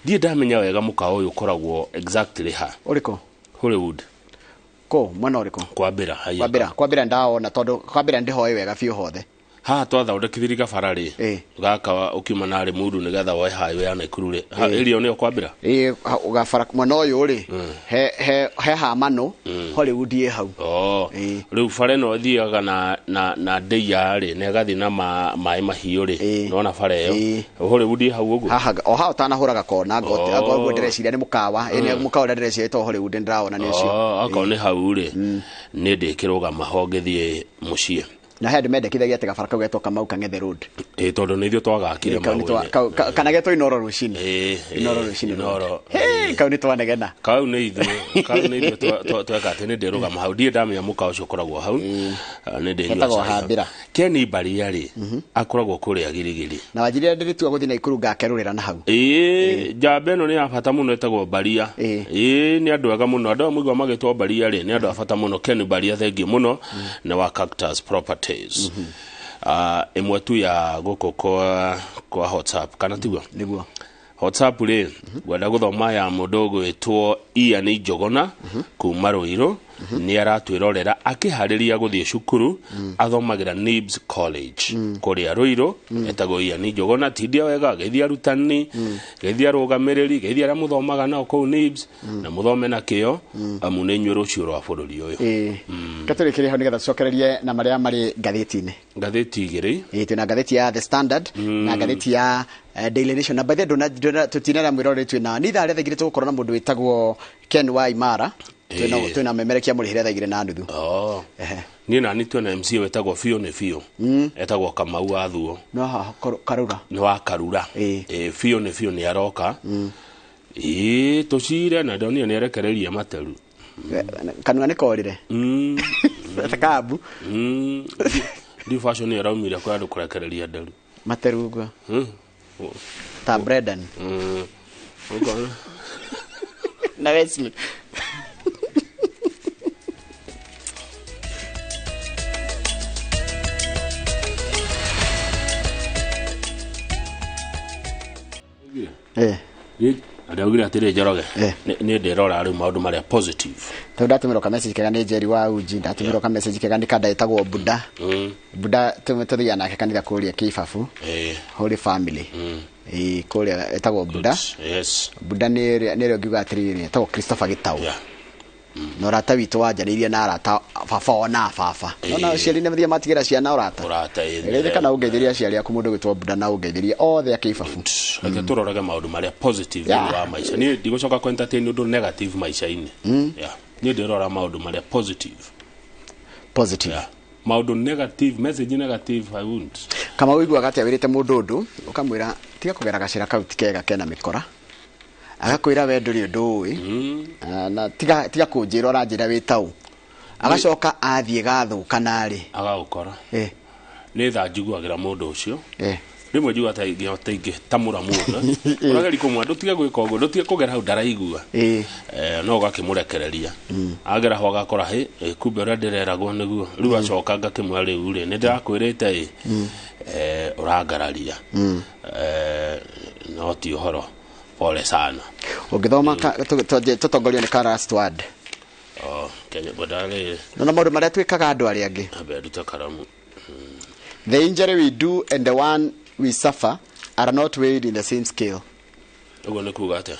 [SPEAKER 1] Ndiĩ ndamenya wega mũkawa ũyũ ũkoragwo exactly ha.
[SPEAKER 2] Ũrĩkũ?
[SPEAKER 1] Hollywood.
[SPEAKER 2] Kũ mwena ũrĩkũ?
[SPEAKER 1] Kwambĩra haiya.
[SPEAKER 2] Kwambĩra ndawona, tondũ kwambĩra ndĩhoe wega biũ hothe.
[SPEAKER 1] Haha twathondekithirie gabara rĩ, gaka ũkiuma narĩ mũru nĩgetha woe highway ya Naikuru rĩ, area ĩyo nĩyo Kwambĩra.
[SPEAKER 2] Ĩ, gabara mwena ũyũ rĩ, he hamano Hollywood ĩ hau.
[SPEAKER 1] Oh, rĩu bara ĩno ĩthiaga na ndĩia rĩ, na ĩgathiĩ na maĩ mahiũ rĩ, nona bara ĩyo Hollywood ĩ hau ũguo.
[SPEAKER 2] Haha o haha ũtanahũra gakona.
[SPEAKER 1] Oh.
[SPEAKER 2] Ũguo ndĩreciria nĩ mũkawa. Ĩ, nĩ mũkawa ũrĩa ndĩreciria ĩtagwo Hollywood, nĩndĩrawona nĩ ũcio.
[SPEAKER 1] Oh, akorwo nĩ hau rĩ, nĩ ndĩkĩrũgama ho ngĩthiĩ mũciĩ.
[SPEAKER 2] Na he andũ mendekithagia atĩ gabara kau getwo Kamau Kang'ethe Road.
[SPEAKER 1] Ĩ, tondũ nĩ ithuĩ twagakire.
[SPEAKER 2] Kau nĩ kana getwo Inoro rũcinĩ. Inoro rũcinĩ.
[SPEAKER 1] Inoro.
[SPEAKER 2] Hey, kau nĩ twanegena.
[SPEAKER 1] Kau nĩ ithuĩ tweka atĩ nĩ ndĩrũgama hau, ndirĩ ndamenya mũkawa ũcio ũkoragwo hau. Ah, nĩ ndĩnyua
[SPEAKER 2] Hetagwo
[SPEAKER 1] cai hau.
[SPEAKER 2] Hambĩra.
[SPEAKER 1] Ken Baria rĩ, akoragwo kũrĩa Girigiri.
[SPEAKER 2] Na wanjirire ndĩrĩtua gũthiĩ Naikuru ngakerũrĩra na hau.
[SPEAKER 1] Ĩĩ, njamba ĩno nĩ ya bata mũno, ĩtagwo Baria. Ĩĩ, nĩ andũ ega mũno andũ aya mũigua magĩtwo Baria rĩ, nĩ andũ a bata mũno. Ken Baria, thengiũ mũno, nĩ wa Cactus Properties. Ah, ĩmwe tu ya gũkũ kwa WhatsApp, kana tiguo?
[SPEAKER 2] Nĩguo.
[SPEAKER 1] WhatsApp rĩ, ngwenda gũthoma ya mũndũ ũgwĩtwo Ian Njogona kuma Ruiru, nĩ aratwĩrorera akĩharĩria gũthiĩ cukuru, athomagĩra Nibs College kũrĩa Ruiru. Etagwo Ian Njogona. Tindia wega, geithia arutani, geithia arũgamĩrĩri, geithia arĩa mũthomaga nao kũu Nibs, na mũthome na kĩo, amu nĩ inyuĩ rũciũ rwa bũrũri ũyũ.
[SPEAKER 2] Ĩĩ, katũrĩkĩrie hau nĩgetha tũcokererie na marĩa marĩ ngathĩti-inĩ.
[SPEAKER 1] Ngathĩti igĩrĩ.
[SPEAKER 2] Ĩĩ, twĩna ngathĩti ya The Standard na ngathĩti ya Daily Nation. Na by the way, ndũna tũtinara mwĩroreri, twĩna nĩ ithaa rĩa 2:00 tũgũkorwo na mũndũ wĩtagwo Ken wa Imara. Twĩna twĩna memerekia mũrĩhĩre 2:30.
[SPEAKER 1] Oh. Niĩ nani twĩna MC wĩtagwo Biũ nĩ Biũ, etagwo Kamau wa Thuo.
[SPEAKER 2] No haha Karura.
[SPEAKER 1] Nĩ wa Karura. Ĩĩ, Biũ nĩ Biũ nĩ aroka. Ĩĩ, tũcire na ndonire nĩ arekereirie materu.
[SPEAKER 2] Kanua nĩ korire ta kambu.
[SPEAKER 1] Ndiũ fashion ĩyo ĩraumire kwa andũ kũrekereria nderu.
[SPEAKER 2] Materu ũguo ta Brendan
[SPEAKER 1] Ũkona?
[SPEAKER 2] Na Wesley.
[SPEAKER 1] Ndaugire atĩrĩ, Njoroge, nĩ ndĩrora rĩu maũndũ marĩa positive.
[SPEAKER 2] Tondũ ndatũmĩrwo ka message kega nĩ Njeri wa Uji, ndatũmĩrwo ka message kega nĩ kanda ĩtagwo Buda. Buda tũthiaga nake kanitha kũrĩa Kĩbabu, Holy Family. Ĩĩ, kũrĩa ĩtagwo Buda. Buda nĩ ĩrĩa ũngiuga atĩrĩrĩ, ĩtagwo Christopher Gĩtaũ, na ũrata witũ wanjarĩirie na arata baba ona baba nona aciari nĩ mathiaga matigĩra ciana ũrata.
[SPEAKER 1] Ũrata, ĩĩ.
[SPEAKER 2] Geithĩka na ũngeithĩrie aciari aku, mũndũ ũgwĩtwo Buda, na ũngeithĩrie othe a Kĩbabu.
[SPEAKER 1] Reke tũrorage maũndũ marĩa positive thĩinĩ wa maica. Niĩ ndigũcoka kũ entertain ũndũ negative maica-inĩ. Yeah. Niĩ ndĩrora maũndũ marĩa positive.
[SPEAKER 2] Positive.
[SPEAKER 1] Yeah. Maũndũ negative, message negative, I won't.
[SPEAKER 2] Kama ũiguaga atĩa wĩrĩte mũndũ ũndũ, ũkamwĩra tiga kũgera gacĩra kau, ti kega, kena mĩkora, agakwĩra we ndũrĩ ũndũ ũĩ? Ah, na tiga tiga kũnjĩra ũranjĩra wĩ taũ, agacoka athiĩ gathũka narĩ.
[SPEAKER 1] Agagũkora. Nĩ tha njiguagĩra mũndũ ũcio. Rĩmwe njigua ta ingĩhota ingĩtamũra mũndũ ũrageri kũmwa, ndũtige gwĩka ũguo, ndũtige kũgera hau, ndaraigua. No ũgakĩmũrekereria, agera ho agakora hĩ kumbe ũrĩa ndĩreragwo nĩguo rĩu. Acoka ngakĩmwĩra, rĩu rĩ, nĩ ndĩrakwĩrĩte ĩ, ũrangararia. No ti ũhoro, pole sana.
[SPEAKER 2] Ũngĩthoma tũtongorio nĩ ka last word.
[SPEAKER 1] Oh, Kenya ngwendaga rĩrĩ.
[SPEAKER 2] Nona maũndũ marĩa twĩkaga andũ arĩa angĩ.
[SPEAKER 1] Ambe ndute karamu.
[SPEAKER 2] The injury we do and the one we suffer are not weighed in the same scale.
[SPEAKER 1] Ũguo nĩ kuga atĩa?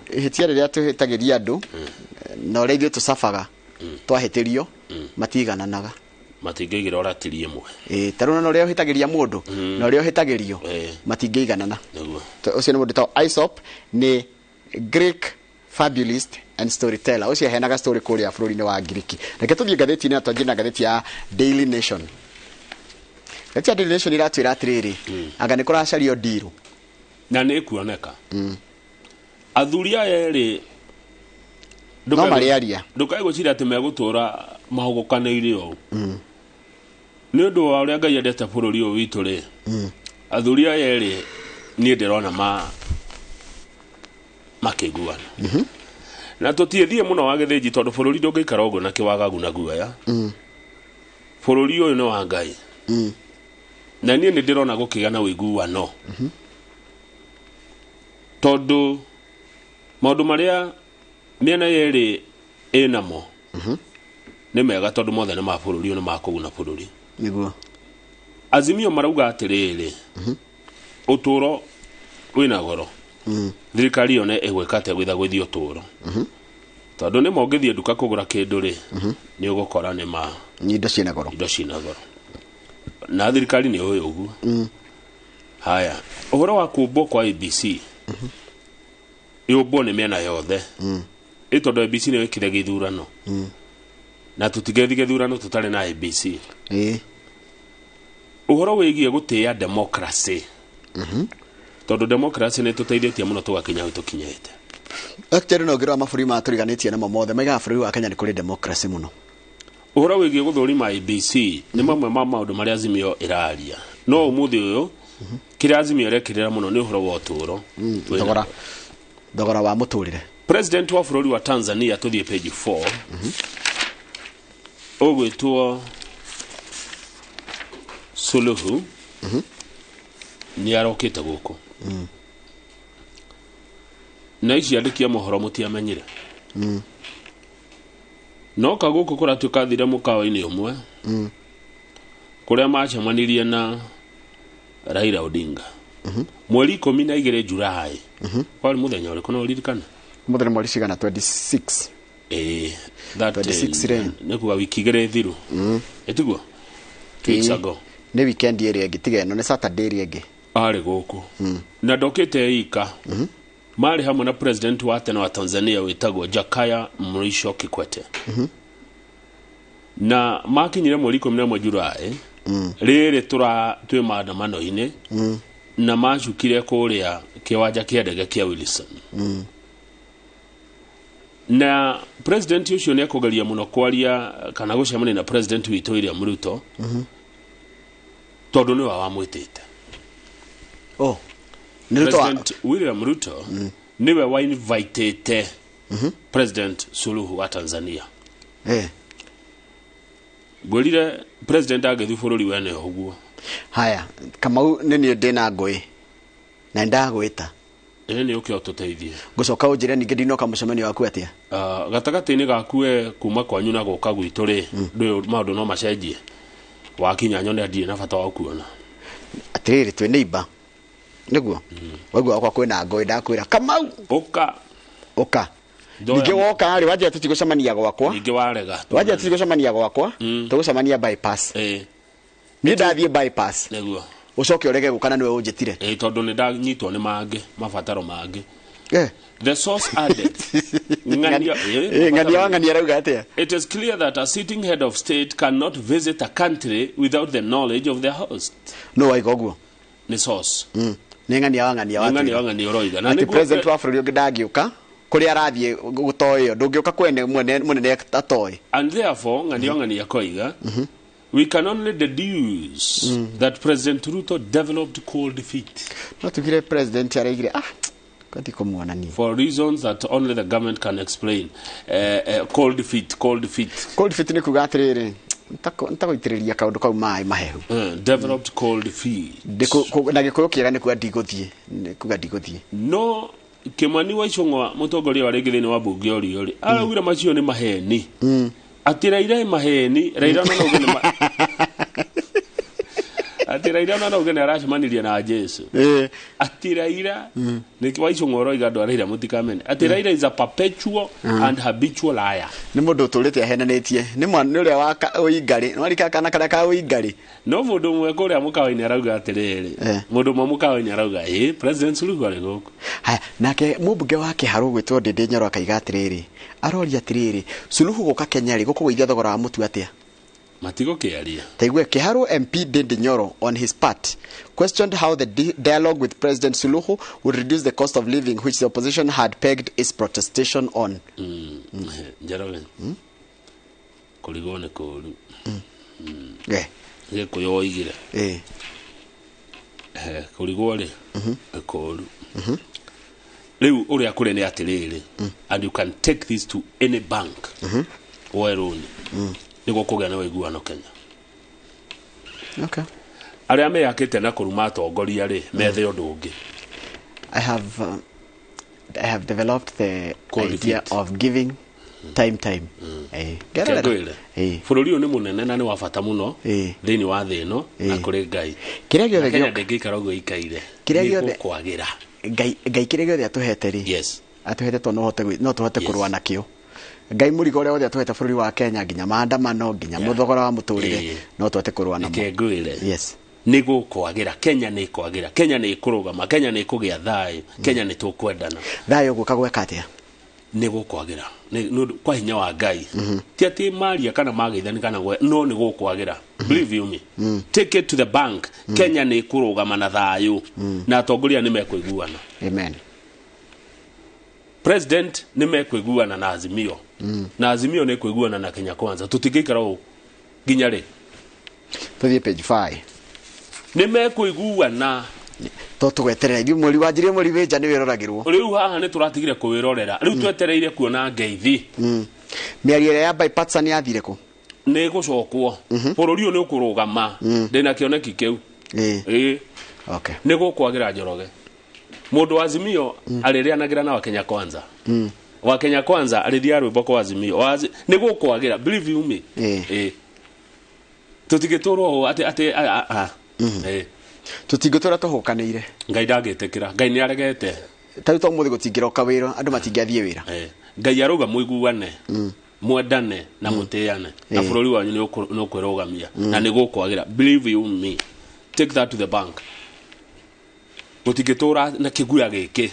[SPEAKER 2] Ihĩtia rĩrĩa twĩhĩtagĩria andũ na ũrĩa ithuĩ tũcabaga twahĩtĩrio matigananaga.
[SPEAKER 1] Matingĩigĩra ũratiri ĩmwe.
[SPEAKER 2] Ĩĩ, ta rĩu na ũrĩa ũhĩtagĩria mũndũ na ũrĩa ũhĩtagĩrio matingĩiganana.
[SPEAKER 1] Nĩguo.
[SPEAKER 2] Ũcio nĩ mũndũ ta Aesop, nĩ Greek fabulist and storyteller, ũcio aheanaga story kũrĩa bũrũri-inĩ wa Ngiriki. Reke tũthiĩ ngathĩti-inĩ na twanjie na ngathĩti ya Daily Nation. Ngathĩti ya Daily Nation iratwĩra atĩrĩrĩ, anga nĩ kũracario ndirũ.
[SPEAKER 1] Na nĩ ĩkuoneka athuri aya erĩ.
[SPEAKER 2] No marĩaria.
[SPEAKER 1] Ndũkae gwĩciria atĩ megũtũra mahũgũkanĩire ũũ nĩ ũndũ wa ũrĩa Ngai endete bũrũri ũyũ witũ rĩ. Athuri aya erĩ niĩ ndĩrona ma makĩiguana na tũtiĩthiĩ mũno wa gĩthĩnji, tondũ bũrũri ndũngĩikara ũguo na kĩwagagu na guoya. Bũrũri ũyũ nĩ wa Ngai, na niĩ nĩ ndĩrona gũkĩgĩa na ũiguano, tondũ maũndũ marĩa mĩena yerĩ ĩnamo nĩ mega, tondũ mothe nĩ ma bũrũri ũyũ, nĩ ma kũguna bũrũri. Azimio marauga atĩrĩrĩ, ũtũũro wĩna goro, thirikari yone ĩgwĩka atĩa gwĩthagwĩthia ũtũũro, tondũ nĩ ma ũngĩthiĩ nduka kũgũra kĩndũ rĩ, nĩ ũgũkora nĩ ma
[SPEAKER 2] indo ciĩna goro.
[SPEAKER 1] Indo ciĩna goro, na thirikari nĩ ũĩ ũguo. Haya, ũhoro wa kũmbwo kwa ABC, yũmbwo nĩ mĩena yothe, ĩ tondũ ABC nĩ wĩkire gĩthurano, na tũtingĩthiĩ gĩthurano tũtarĩ na ABC. Ũhoro wĩgiĩ gũtĩĩa democracy, tondũ democracy nĩ tũteithĩtie mũno tũgakinya hau tũkinyĩte.
[SPEAKER 2] Actually, no ngĩrora mabũrũri maya tũriganĩtie namo mothe maigaga bũrũri wa Kenya nĩ kũrĩ democracy mũno.
[SPEAKER 1] Ũhoro wĩgiĩ gũthũrima ABC nĩ mamwe ma maũndũ marĩa Azimio ĩraria, no ũmũthĩ ũyũ kĩrĩa Azimio ĩrekĩrĩra mũno nĩ ũhoro wa ũtũũro.
[SPEAKER 2] Thogora wa mũtũrĩre.
[SPEAKER 1] President wa bũrũri wa Tanzania, tũthiĩ page 4, ũgwĩtwo Suluhu, nĩ arokĩte gũkũ. Na ici andĩki a mohoro mũtiamenyire. No kagũkũ kũratuĩka thire mũkawa-inĩ ũmwe kũrĩa macemanirie na Raila Odinga mweri 12 Julai. Kwarĩ mũthenya ũrĩkũ, no ũririkane?
[SPEAKER 2] Mũthenya mweri cigana? 26?
[SPEAKER 1] Ĩĩ, that
[SPEAKER 2] 26 rĩ.
[SPEAKER 1] Nĩ kuga wiki 2 thiru, ĩtiguo? 2 weeks ago.
[SPEAKER 2] Nĩ weekend ĩrĩa ĩngĩ, tiga ĩno, nĩ Saturday ĩrĩa ĩngĩ.
[SPEAKER 1] Arĩ gũkũ na ndokĩte ika, marĩ hamwe na president wa tene wa Tanzania wĩtagwo Jakaya Mrisho Kikwete. Na makinyire mweri 11 Julai rĩrĩ tũra twĩ maandamano-inĩ, na macukire kũrĩa kĩwanja kĩa ndege kĩa Wilson. Na president ũcio nĩ ekũgeria mũno kwaria kana gũcemania na president witũ William Ruto, tondũ nĩwe wamwĩtĩte.
[SPEAKER 2] Oh, nĩ Ruto
[SPEAKER 1] President William Ruto niwe wainvitĩte President Suluhu wa Tanzania. Ngwĩrire president angĩthiĩ bũrũri wene ũguo.
[SPEAKER 2] Haya, Kamau, nĩ niĩ ndĩna ngũĩ na nĩndagwĩta.
[SPEAKER 1] Ĩ, nĩ ũke ũtũteithie.
[SPEAKER 2] Ngũcoka ũnjĩre ningĩ ndinoka mũcemanio waku atĩa.
[SPEAKER 1] Gatagatĩ-inĩ gaku we kuma kwanyu na gũka gwitũ rĩ, ndũĩ maũndũ no macenjie. Wakinya nyone ndirĩ na bata wa kuona.
[SPEAKER 2] Atĩrĩrĩ, twĩ neighbor, nĩguo waigua wakwa kwĩna ngũĩ, ndakwĩra Kamau,
[SPEAKER 1] ũka.
[SPEAKER 2] Ũka. Ningĩ woka rĩ, wanjĩra tũtigũcemania gwakwa.
[SPEAKER 1] Ningĩ warega.
[SPEAKER 2] Wanjĩra tũtigũcemania gwakwa, tũgũcemania Bypass. Niĩ ndathiĩ Bypass,
[SPEAKER 1] nĩguo
[SPEAKER 2] ũcoke ũrege gũka na nĩwe ũnjĩtire.
[SPEAKER 1] Ĩ, tondũ nĩ ndanyitwo nĩ mangĩ mabataro mangĩ. The source added Ng'ania,
[SPEAKER 2] Ng'ania wa ng'ania arauga atĩa?
[SPEAKER 1] It is clear that a sitting head of state cannot visit a country without the knowledge of the host.
[SPEAKER 2] No waiga ũguo.
[SPEAKER 1] Nĩ source.
[SPEAKER 2] Nĩ ng'ania wa ng'ania.
[SPEAKER 1] Nĩ ng'ania wa ng'ania ũroiga. Na
[SPEAKER 2] Atĩ
[SPEAKER 1] nĩguo
[SPEAKER 2] president wa bũrũri ũngĩ ndangĩũka kũrĩa arathiĩ gũtoĩo, ndũngĩũka kwene mwene mũnene atoĩ.
[SPEAKER 1] And therefore, ng'ania wa ng'ania koiga, we can only deduce that President Ruto developed cold feet
[SPEAKER 2] No tugire president araigire, ah, kwati kũmuona niĩ.
[SPEAKER 1] For reasons that only the government can explain. Cold feet, cold feet.
[SPEAKER 2] Cold feet nĩ kuga atĩrĩrĩ, nĩtagũitĩrĩria kaũndũ kau maĩ mahehu.
[SPEAKER 1] Developed cold feet.
[SPEAKER 2] Na Gĩkũyũ kĩega nĩ kuga ndigũthiĩ, nĩ kuga ndigũthiĩ.
[SPEAKER 1] No Kimani wa Ichung'wa, mũtongoria wa rĩngĩ thĩinĩ wa mbunge ũrĩa ũrĩ, araugire macio nĩ maheni, atĩ Raila ĩ maheni. Raila no nauge nĩ atĩ Raila no nauge nĩ aracemanirie na Jesu, atĩ Raila nĩ wa Ichung'wa ũroiga andũ a Raila mũtikamene atĩ Raila is a perpetual and habitual liar.
[SPEAKER 2] Nĩ mũndũ ũtũrĩte ahenanĩtie, nĩ mwana nĩ ũrĩa wa ũingarĩ, nĩ warika kana karĩa ka ũingarĩ.
[SPEAKER 1] No mũndũ ũmwe kũrĩa mũkawa-inĩ arauga atĩrĩrĩ, mũndũ ũmwe mũkawa-inĩ arauga ĩ President Suluhu arĩ gũkũ.
[SPEAKER 2] Haya, nake mũmbunge wa Kĩharũ gwĩtwo Ndĩndĩ Nyoro akaiga atĩrĩrĩ, aroria atĩrĩrĩ, Suluhu gũka Kenya rĩ, gũkũgũithia thogora wa mũtu atĩa?
[SPEAKER 1] Matigũkĩaria.
[SPEAKER 2] Taigue Kiharu MP Ndindi Nyoro on his part questioned how the dialogue with President Suluhu would reduce the cost of living, which the opposition had pegged its protestation on.
[SPEAKER 1] Njoroge, kũrigwo nĩ kũũru. Gĩkũyũ woigire kũrigwo rĩ nĩ kũũru. Rĩu ũrĩa kũrĩ nĩ atĩrĩrĩ, and you can take this to any bank, woe rũni nĩguo kũgĩa na ũiguano Kenya. Arĩa meyakĩte na kũruma atongoria rĩ, methe ũndũ ũngĩ.
[SPEAKER 2] I have developed the
[SPEAKER 1] Cold
[SPEAKER 2] idea
[SPEAKER 1] feet.
[SPEAKER 2] of giving time time.
[SPEAKER 1] Reke ngwĩre, bũrũri ũyũ nĩ mũnene na nĩ wa bata mũno thĩinĩ wa thĩ ĩno na kũrĩ Ngai.
[SPEAKER 2] Kĩrĩa gĩothe
[SPEAKER 1] Na Kenya ndĩngĩikara ũguo ĩikaire.
[SPEAKER 2] Kĩrĩa
[SPEAKER 1] Nĩ
[SPEAKER 2] gĩothe
[SPEAKER 1] gũkwagĩra.
[SPEAKER 2] Ngai kĩrĩa gĩothe atũhete rĩ, atũhete to no hote no tũhote kũrũa nakĩo. Ngai mũrigo ũrĩa wothe atũhete bũrũri wa Kenya, nginya maandamano, nginya mũthogora wa mũtũrĩre, no tũhote kũrũa namo.
[SPEAKER 1] Reke ngwĩre, nĩ gũkwagĩra. Kenya nĩ ĩkwagĩra, Kenya nĩ ĩkũrũgama, Kenya nĩ ĩkũgĩa thayũ, Kenya nĩ tũkwendana.
[SPEAKER 2] Thayũ gũka gweka atĩa?
[SPEAKER 1] Nĩ gũkwagĩra. Nĩ ũndũ kwa hinya wa Ngai, ti atĩ maria kana mageithani kana gwe, no nĩ gũkwagĩra. Believe you me, take it to the bank. Kenya nĩ ĩkũrũgama na thayũ na atongoria nĩ mekũiguana.
[SPEAKER 2] Amen.
[SPEAKER 1] President nĩ mekũiguana na Azimio, na Azimio nĩ kũiguana na Kenya Kwanza. Tũtingĩikara ũũ nginya rĩ?
[SPEAKER 2] Tũthiĩ page 5.
[SPEAKER 1] Nĩ mekũiguana.
[SPEAKER 2] To tũgweterera ithuĩ mweri wanjirie, mweri wĩ nja nĩ wĩroragĩrwo.
[SPEAKER 1] Rĩu haha nĩ tũratigire kũwĩrorera, rĩu twetereire kuona ngeithi.
[SPEAKER 2] Mĩario ĩrĩa ya bipartisan yathire kũ?
[SPEAKER 1] Nĩ gũcokwo. Bũrũri ũyũ nĩ ũkũrũgama, ndĩna kĩoneki kĩu. Ĩĩ. Nĩ gũkwagĩra, Njoroge. Mũndũ wa Azimio arĩrĩanagĩra na Wakenya Kwanza. Wakenya Kwanza arĩthia rwĩmbo kwa Azimio. Nĩ gũkwagĩra, believe you me. Ĩ, tũtingĩtũrwo ũũ atĩ Ĩ.
[SPEAKER 2] Tũtingĩtũra tũhũkanĩire.
[SPEAKER 1] Ngai ndangĩtĩkĩra, Ngai nĩ aregete.
[SPEAKER 2] Ta rĩu to mũthĩ gũtingĩroka wĩra, andũ matingĩathiĩ wĩra.
[SPEAKER 1] Ngai arauga mũiguane, mwendane na mũtĩane, na bũrũri wanyu nĩ ũkwĩrũgamia na nĩ gũkwagĩra. Believe you me, take that to the bank. Gũtingĩtũra na kĩguya gĩkĩ.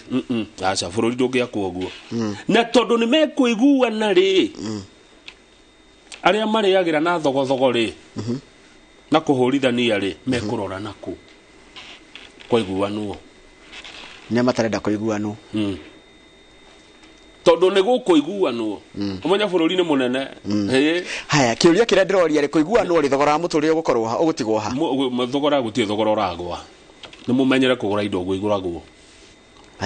[SPEAKER 1] Aca, bũrũri ndũngĩakwo ũguo. Na tondũ nĩ mekũiguana rĩ, arĩa marĩagĩra na thogothogo rĩ, na kũhũrithania rĩ, mekũrora nakũ kwaiguanwo.
[SPEAKER 2] Nĩa matarenda kũiguanwo?
[SPEAKER 1] Tondũ nĩ gũkũiguanwo, ũmenye bũrũri nĩ mũnene. Ĩ.
[SPEAKER 2] Haya, kĩũria kĩrĩa ndĩroria rĩ, kũiguanwo rĩ, thogora wa mũtũrĩre ũgũkorwo ha, ũgũtigwo ha?
[SPEAKER 1] Thogora, gũtirĩ thogora ũragwa. Nĩ mũmenyere kũgũra indo ũguo igũragwo.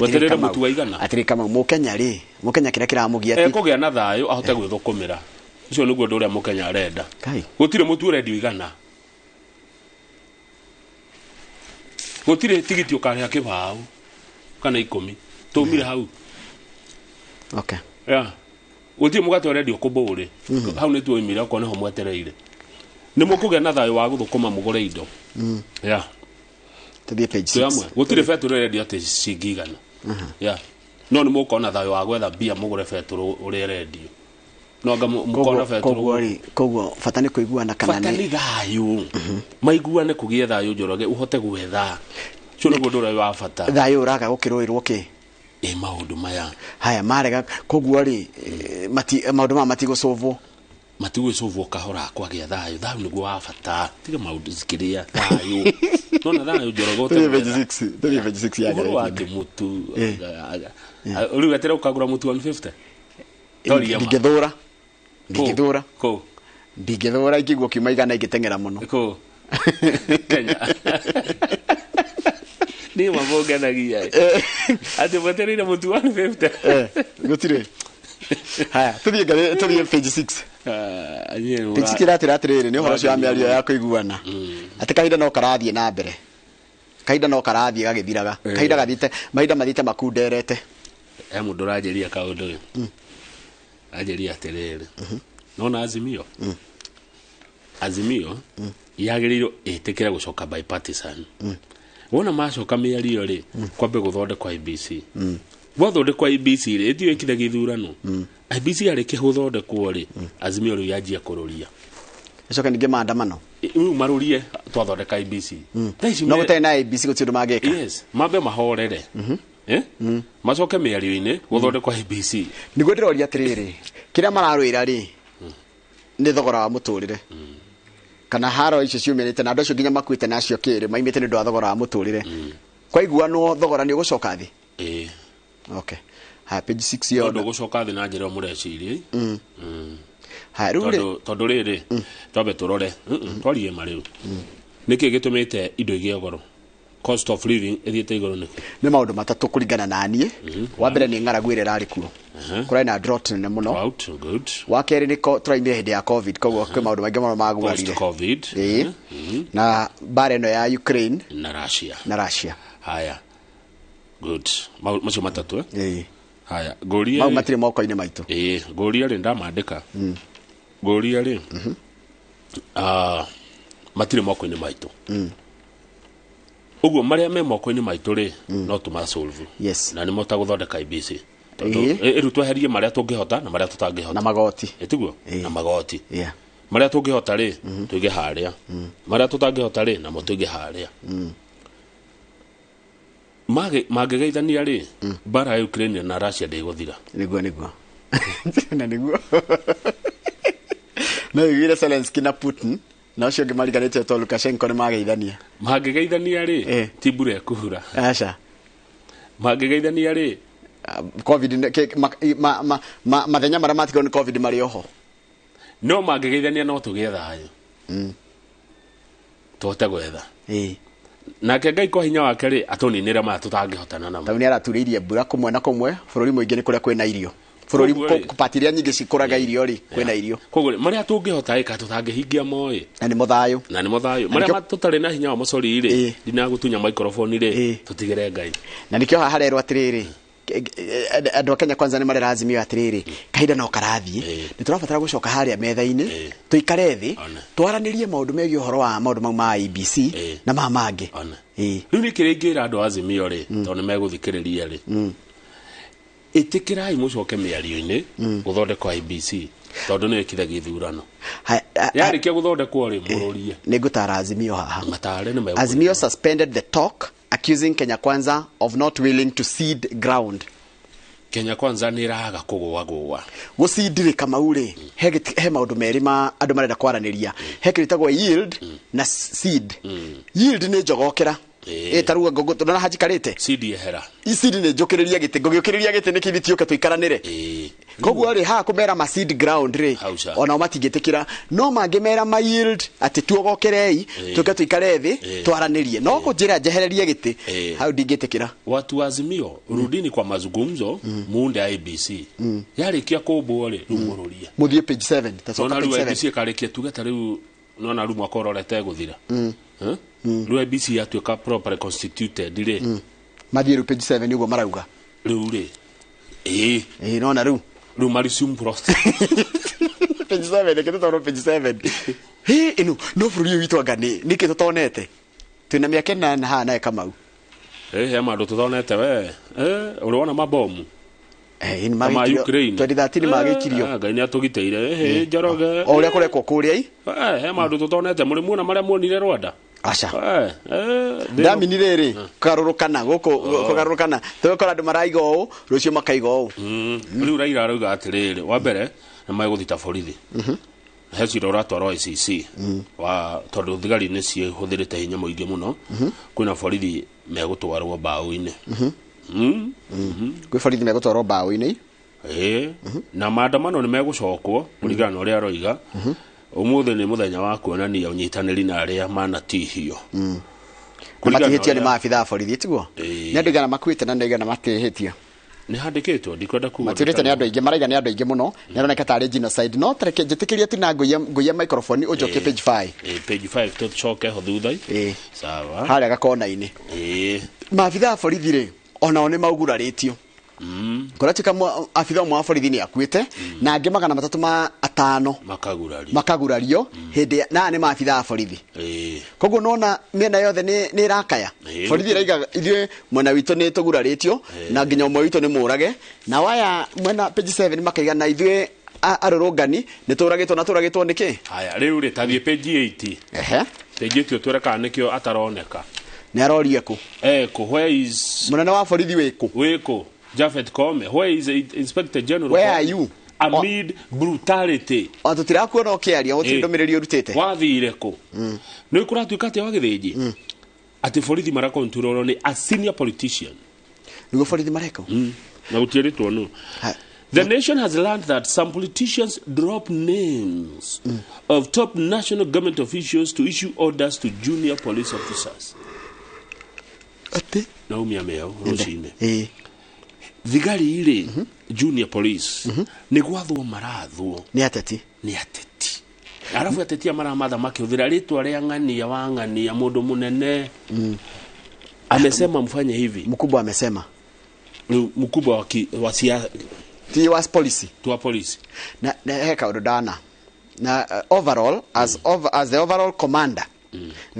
[SPEAKER 1] Weterere mũtu wa 100.
[SPEAKER 2] Atĩrĩ Kamau, mũkenya rĩ, mũkenya kĩrĩa kĩramũgia ti
[SPEAKER 1] Ekũgĩa na thayũ, ahote gwĩthũkũmĩra. Ũcio nĩguo ũndũ ũrĩa mũkenya arenda.
[SPEAKER 2] Kai.
[SPEAKER 1] Gũtirĩ mũtu ũrendio 100. Gũtirĩ tigiti ũkarĩha 20 kana 10. Tũmire hau.
[SPEAKER 2] Okay.
[SPEAKER 1] Yeah. Gũtirĩ mũgate ũrendio kũmbũrĩ. Hau nĩ tuoimire, okorwo nĩho mwetereire. Nĩ mũkũgĩa na thayũ wa gũthũkũma mũgũre indo. Yeah.
[SPEAKER 2] Tũthiĩ page
[SPEAKER 1] Twĩ
[SPEAKER 2] 6.
[SPEAKER 1] amwe. Gũtirĩ betũrũ ĩrendio atĩ ciringi 100. Yeah. No nĩ mũkona thayũ wa gwetha mbia mũgũre betũrũ ũrĩa ĩrendio. No anga mũkona betũrũ.
[SPEAKER 2] Koguo rĩ, koguo bata nĩ kũiguana kana
[SPEAKER 1] Bata
[SPEAKER 2] nĩ
[SPEAKER 1] nĩ thayũ. Maiguane, kũgĩe thayũ, Njoroge, ũhote gwetha. Ũcio nĩguo ũndũ ũrĩa wa bata.
[SPEAKER 2] Thayũ ũraga gũkĩrũĩrwo kĩ?
[SPEAKER 1] Ĩ, maũndũ maya.
[SPEAKER 2] Haya, marega koguo rĩ, maũndũ maya matigũcũvwo.
[SPEAKER 1] Matigwĩcũvwo kahora, kwagĩa thayũ. Thayũ nĩguo wa bata. Tiga maũndũ kĩrĩa thayũ. Nona thayũ, Njoroge, ũhote
[SPEAKER 2] Tũthiĩ page
[SPEAKER 1] gwetha.
[SPEAKER 2] 6, tũthiĩ page 6 ya
[SPEAKER 1] Ũhoro wa
[SPEAKER 2] ngathĩti.
[SPEAKER 1] atĩ mũtu, rĩu eterera ũkagũra mũtu 150. Toria ma.
[SPEAKER 2] Ndingĩthũra. Ndingĩthũra.
[SPEAKER 1] Kũ?
[SPEAKER 2] Ndingĩthũra ingĩigua kiuma 100 ingĩteng'era mũno.
[SPEAKER 1] Kũ? Kenya. Niĩ mamũngenagia atĩ mwetereire mũtu 150.
[SPEAKER 2] Gũtirĩ. Haya, tũthiĩ tũthiĩ page 6. Page 6 ĩratwĩra atĩrĩrĩ, nĩ ũhoro ũcio wa mĩario ya kũiguana. Atĩ kahinda no karathiĩ na mbere. Kahinda no karathiĩ gagĩthiraga. Kahinda gathiĩte, mahinda mathiĩte makunderete.
[SPEAKER 1] He mũndũ ũranjĩria kaũndũ ĩ, anjĩria atĩrĩrĩ, nona Azimio, Azimio yagĩrĩirwo ĩtĩkĩre gũcoka bipartisan. Wona macoka mĩario rĩ, kwambe gũthondekwo IEBC. Gwathondekwo IEBC rĩ, ĩthiĩ ĩkithagia ithurano. IEBC yarĩkia gũthondekwo rĩ, Azimio rĩu yanjia kũrũria.
[SPEAKER 2] Ĩcoke ningĩ maandamano.
[SPEAKER 1] Rĩu marũrie twathondeka IEBC. Thaa ici
[SPEAKER 2] No gũtarĩ na IEBC gũtirĩ ũndũ mangĩka.
[SPEAKER 1] Yes, mambe mahorere. Eh? Macoke mĩario-inĩ gũthondekwo IEBC.
[SPEAKER 2] Nĩguo ndĩroria atĩrĩrĩ, kĩrĩa mararũĩra rĩ, nĩ thogora wa mũtũrĩre. Kana haro icio ciumĩrĩte na andũ acio nginya makuĩte na acio kĩrĩ maimĩte nĩ ũndũ wa thogora wa mũtũrĩre. Kwaiguanwo thogora nĩ ũgũcoka thĩ?
[SPEAKER 1] Ĩĩ.
[SPEAKER 2] Okay. Haya, page 6 yo.
[SPEAKER 1] Tondũ gũcoka thĩ na njĩra ĩyo mũreciria.
[SPEAKER 2] Haya, rĩu rĩ,
[SPEAKER 1] Tondũ rĩrĩ, twambe tũrore, twarie ma rĩu. Nĩkĩ gĩtũmĩte indo igĩe goro? Cost of living ĩthiĩte igũrũ nĩkĩ?
[SPEAKER 2] Nĩ maũndũ matatũ kũringana na niĩ. Wa mbere nĩ ng'aragu ĩrĩa ĩrarĩ kuo. Kũrarĩ na drought nene mũno.
[SPEAKER 1] Drought, good.
[SPEAKER 2] Wa kerĩ nĩ tũraimire hĩndĩ ya COVID, koguo kwĩ maũndũ maingĩ mũno magurarire.
[SPEAKER 1] Post COVID.
[SPEAKER 2] Ĩĩ. Na mbara ĩno ya Ukraine
[SPEAKER 1] na Russia.
[SPEAKER 2] Na Russia.
[SPEAKER 1] Haya. Good. Macio matatũ, eh?
[SPEAKER 2] Ĩĩ.
[SPEAKER 1] Haya, ngũrie.
[SPEAKER 2] Mau matirĩ moko-inĩ maitũ.
[SPEAKER 1] Ĩĩ, ngũria rĩ, ndamandĩka. Ngũria rĩ, matirĩ moko-inĩ maitũ. Ũguo marĩa me moko-inĩ maitũ rĩ, no tũmasolve.
[SPEAKER 2] Yes.
[SPEAKER 1] Na nĩmo ta gũthondeka IEBC. Tondũ rĩu tweherie marĩa tũngĩhota na marĩa tũtangĩhota.
[SPEAKER 2] Na magoti.
[SPEAKER 1] Ĩtiguo? Na magoti.
[SPEAKER 2] Yeah.
[SPEAKER 1] Marĩa tũngĩhota rĩ, tũige harĩa. Marĩa tũtangĩhota rĩ, namo tũige harĩa. Mangĩgeithania rĩ, mbara ya Ukraine na Russia ndĩgũthira.
[SPEAKER 2] Nĩguo. Na nĩguo. No iguire Zelensky na Putin na ũcio ũngĩ mariganĩtie to Lukashenko nĩ mageithania.
[SPEAKER 1] Mangĩgeithania rĩ, ti mbura ĩkura.
[SPEAKER 2] Aca.
[SPEAKER 1] Mangĩgeithania rĩ,
[SPEAKER 2] COVID mathenya marĩa matigwo nĩ COVID marĩ oho.
[SPEAKER 1] No mangĩgeithania no tũgĩe thayũ. Tũhote gwetha. Nake Ngai kwa hinya wake rĩ, atũninĩre maya tũtangĩhotana namo.
[SPEAKER 2] Tondũ nĩ araturĩirie mbura kũmwe na kũmwe, bũrũri mũingĩ nĩ kũrĩa kwĩna irio. Bũrũri
[SPEAKER 1] Koguo rĩ,
[SPEAKER 2] pati iria nyingĩ cikũraga irio rĩ, kwĩna irio.
[SPEAKER 1] Koguo rĩ, marĩa tũngĩhota ĩka tũtangĩhingia moĩ
[SPEAKER 2] na nĩmo thayũ,
[SPEAKER 1] na nĩmo thayũ,
[SPEAKER 2] Na
[SPEAKER 1] marĩa
[SPEAKER 2] nĩkĩo
[SPEAKER 1] tũtarĩ na hinya wa mocori rĩ, ndinagũtunya microphone rĩ, tũtigĩre Ngai.
[SPEAKER 2] Na nĩkĩo haha harerwo atĩrĩrĩ, andũ a Kenya Kwanza nĩ marera Azimio atĩrĩrĩ, kahinda no karathiĩ, nĩ tũrabatara gũcoka harĩa metha-inĩ, tũikare thĩ, twaranĩrie maũndũ megiĩ ũhoro wa maũndũ mau ma IEBC na ma mangĩ.
[SPEAKER 1] Rĩu nĩ kĩrĩa ingĩra andũ a Azimio rĩ, tondũ nĩ megũthikĩrĩria rĩ, ĩtĩkĩrai mũcoke mĩario-inĩ gũthondekwo IEBC, tondũ nĩyo ĩkithagia ithurano. Yarĩkia gũthondekwo rĩ, mũrũrie.
[SPEAKER 2] Nĩ ngũtara Azimio haha.
[SPEAKER 1] Matare nĩ megũkũria.
[SPEAKER 2] Azimio suspended the talk, accusing Kenya Kwanza of not willing to cede ground.
[SPEAKER 1] Kenya Kwanza nĩ ĩraga kũgũagũa.
[SPEAKER 2] Gũcindi rĩ, Kamau rĩ, he maũndũ merĩ ma andũ marenda kwaranĩria. He kĩndũ gĩtagwo yield na seed. Yield nĩ njogokera, ĩ tarauga ndona hanjikarĩte.
[SPEAKER 1] Seed ehera.
[SPEAKER 2] Seed nĩ njũkĩrĩria gĩtĩ, ngũgĩũkĩrĩria gĩtĩ nĩkĩ gĩtiũke tũikaranĩre. Koguo rĩ, haha kũmera ma cede ground rĩ, onao matingĩtĩkĩra, no mangĩmera ma yield atĩ tuogokerei, tũke tũikare thĩ, twaranĩrie, no kũnjĩra njehererie gĩtĩ hau ndingĩtĩkĩra.
[SPEAKER 1] Watu wa Azimio, rudini kwa mazungumzo, muunde IEBC. Yarĩkia kũmbwo rĩ, rĩu mũrũrie.
[SPEAKER 2] Mũthiĩ page 7, tacoka
[SPEAKER 1] Nona
[SPEAKER 2] page
[SPEAKER 1] rĩu
[SPEAKER 2] 7.
[SPEAKER 1] IEBC ĩkarĩkia, tuge ta rĩu nona rĩu mwaka ũrorete gũthira. Eh? Rĩu IEBC yatuĩka properly constituted rĩ,
[SPEAKER 2] Mathiĩ rĩu page 7 ũguo marauga.
[SPEAKER 1] Rĩu rĩ, ĩĩ.
[SPEAKER 2] Ĩĩ, nona rĩu.
[SPEAKER 1] Rĩu ma resume process.
[SPEAKER 2] Page 7, reke tũtwarwo page 7. Hĩ, ĩno no bũrũri ũyũ witũ anga nĩ nĩkĩ tũtonete twĩna mĩaka 8 haha nawe Kamau?
[SPEAKER 1] Ĩ, he maũndũ tũtonete we. Ũrĩ wona mabomu
[SPEAKER 2] ĩ, nĩ
[SPEAKER 1] ma
[SPEAKER 2] magĩkirio.
[SPEAKER 1] Ukraine?
[SPEAKER 2] 2013 magĩkirio.
[SPEAKER 1] Ngai nĩ atũgitĩire. Ĩ, Njoroge.
[SPEAKER 2] O ũrĩa kũrekwo kũrĩa i.
[SPEAKER 1] He maũndũ tũtonete. Mũrĩ muona marĩa muonire Rwanda?
[SPEAKER 2] Aca.
[SPEAKER 1] Ndamini
[SPEAKER 2] Ndamini rĩrĩ kũgarũrũkana gũkũ, kũgarũrũkana tũgakora andũ maraiga ũũ, rũciũ makaiga ũũ.
[SPEAKER 1] Rĩu Raila arauga atĩrĩrĩ, wa mbere nĩ megũthita borithi, he cira ũratwarwo ICC wa tondũ thigari nĩ ciĩhũthĩrĩte hinya mũingĩ mũno. Kwĩna borithi megũtwarwo mbaũ-inĩ.
[SPEAKER 2] Gwĩ borithi megũtwarwo mbaũ-inĩ.
[SPEAKER 1] Ĩĩ, na maandamano nĩ megũcokwo kũringana na ũrĩa aroiga. Ũmũthĩ nĩ mũthenya wa kuonania ũnyitanĩri na arĩa manatihio.
[SPEAKER 2] Na
[SPEAKER 1] Kũringana na
[SPEAKER 2] matihĩtio nĩ
[SPEAKER 1] ũrĩa
[SPEAKER 2] maabitha a borithi, tiguo?
[SPEAKER 1] Ĩĩ.
[SPEAKER 2] Nĩ andũ igana makuĩte na nĩ igana matihĩtio.
[SPEAKER 1] Nĩ handĩkĩtwo, ndikwenda kuga.
[SPEAKER 2] Matiũrĩte nĩ andũ aingĩ, maraiga nĩ andũ aingĩ mũno, nĩ aroneka tarĩ genocide, no tareke njĩtĩkĩrie tu na ngũiye microphone ũnjokie page 5.
[SPEAKER 1] Ĩĩ, page 5, tũcoke ho thutha. Sawa.
[SPEAKER 2] Harĩa gakona-inĩ. Maabitha a borithi rĩ, onao nĩ maugurarĩtio. Kũratuĩka abitha ũmwe wa borithi nĩ akuĩte na angĩ 305
[SPEAKER 1] makagurario.
[SPEAKER 2] Makagurario hĩndĩ na aya nĩ maabitha a borithi. Koguo nona mĩena yothe nĩ ĩrakaya. Borithi ĩraiga ithuĩ mwena witũ nĩ tũgurarĩtio na nginya ũmwe witũ nĩ mũrage, na waya mwena page 7 makaiga na ithuĩ arũrũngani nĩ tũragĩtwo na tũragĩtwo nĩkĩ.
[SPEAKER 1] Haya, rĩu rĩ, tathiĩ page 8. Page 8 ũtwĩre kana nĩkĩo ataroneka.
[SPEAKER 2] Nĩ arorie kũ?
[SPEAKER 1] Kũ where is
[SPEAKER 2] mũnene wa borithi wĩkũ?
[SPEAKER 1] Wĩkũ Japhet Koome? Where is Inspector General
[SPEAKER 2] Where
[SPEAKER 1] Koome?
[SPEAKER 2] are you?
[SPEAKER 1] Amid brutality.
[SPEAKER 2] O tũtirakuona ũkĩaria, gũtirĩ ndũmĩrĩri ũrutĩte.
[SPEAKER 1] Wathire kũ? Nĩ kũratuĩka atĩa wa gĩthĩnji atĩ borithi marakontrolwo nĩ a senior politician?
[SPEAKER 2] Nĩguo borithi mareka.
[SPEAKER 1] Na gũtiĩrĩtwo nũ. The nation has learned that some politicians drop names of top national government officials to issue orders to junior police officers.
[SPEAKER 2] Atĩ?
[SPEAKER 1] Naumia mĩao rũcinĩ. Thigari rĩ, junior police, nĩ gwathwo marathwo.
[SPEAKER 2] Nĩ ateti.
[SPEAKER 1] Nĩ ateti. Arabu ateti aya maramatha makĩhũthĩra rĩtwa rĩa ng'ania wa ng'ania, mũndũ mũnene amesema mfanye hivi.
[SPEAKER 2] Mkubwa amesema.
[SPEAKER 1] Rĩu mkubwa wa
[SPEAKER 2] ti wa policy.
[SPEAKER 1] Tu wa police.
[SPEAKER 2] Na he kaũndũ ndana na overall as the overall commander,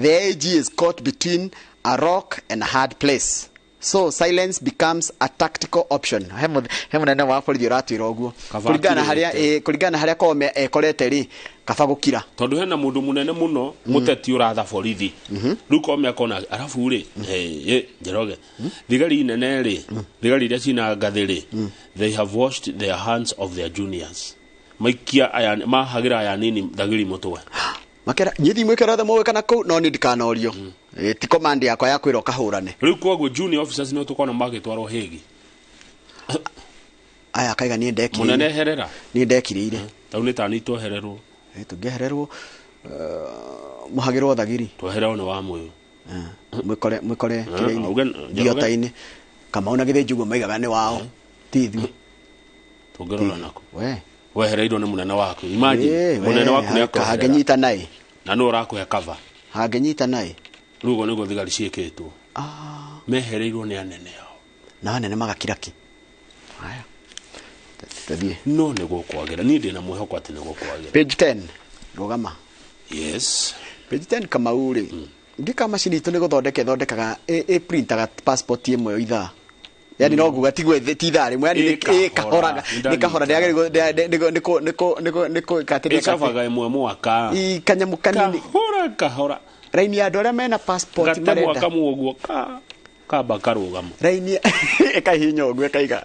[SPEAKER 2] the AG is caught between a rock and a hard place, so silence becomes a tactical option. He mũnene wa borithi ũratwĩra ũguo.
[SPEAKER 1] Kaba
[SPEAKER 2] Kũringana na harĩa
[SPEAKER 1] akirĩte.
[SPEAKER 2] Kũringana na harĩa Koome ekorete rĩ, kaba gũkira.
[SPEAKER 1] Tondũ hena mũndũ mũnene mũno mũteti ũratha borithi rĩu, Koome akona arabu rĩ, Njoroge, thigari nene rĩ, thigari iria cina ngathĩ rĩ, they have washed their hands of their juniors, maikia aya mahagĩra aya nini thagiri mũtwe.
[SPEAKER 2] Makera nyithi mwĩke rothe mũgwĩka na kũu, no niĩ ndikanorio. Ti command yakwa ya kwĩra ũkahũrane.
[SPEAKER 1] Rĩu koguo junior officers no tũkona magĩtwarwo Hague.
[SPEAKER 2] Aya akaiga niĩ ndekire.
[SPEAKER 1] Mũnene herera.
[SPEAKER 2] Niĩ ndekirĩire.
[SPEAKER 1] Tau nĩ tani twehererwo.
[SPEAKER 2] Tũngĩehererwo, mũhagĩrwo thagiri.
[SPEAKER 1] Twehererwo nĩ wa mũyũ.
[SPEAKER 2] Mwĩkore kĩrĩa-inĩ
[SPEAKER 1] auge Njoroge.
[SPEAKER 2] thiota-inĩ. Kamau na Gĩthĩnji ũguo maigaga nĩ wao, ti ithuĩ.
[SPEAKER 1] Tũngĩrora nako.
[SPEAKER 2] We.
[SPEAKER 1] Wehereirwo nĩ mũnene waku. Imagine mũnene waku nĩ akweherera.
[SPEAKER 2] Hangĩnyita naĩ.
[SPEAKER 1] Na nũ ũrakũhe cover.
[SPEAKER 2] Hangĩnyita naĩ.
[SPEAKER 1] Rĩu ũguo nĩguo thigari ciĩkĩtwo. Mehereirwo nĩ anene ao.
[SPEAKER 2] Na anene magakira ki. Haya. Tũthiĩ.
[SPEAKER 1] No nĩ gũkwagĩra. Niĩ ndĩna mwĩhoko atĩ nĩ gũkwagĩra.
[SPEAKER 2] Page 10. Rũgama.
[SPEAKER 1] Yes.
[SPEAKER 2] Page 10 Kamau rĩ. Ndika macini itũ nĩ gũthondeka ĩthondekaga ĩ printaga passport ĩmwe o ithaa. Yani no nguga tiguo ti ithaa rĩmwe, yani
[SPEAKER 1] Ĩ
[SPEAKER 2] ĩ kahora nĩ kahora ndĩagĩrĩirwo nĩ kũ
[SPEAKER 1] Ĩcabaga ĩmwe mwaka.
[SPEAKER 2] I kanyamũ kanini.
[SPEAKER 1] Kahora kahora.
[SPEAKER 2] Raini ya andũ arĩa mena passport
[SPEAKER 1] Gatemwa
[SPEAKER 2] marenda.
[SPEAKER 1] kamwe ũguo ka kamba karũgama.
[SPEAKER 2] Raini ĩkahihinya ũguo ĩkaiga.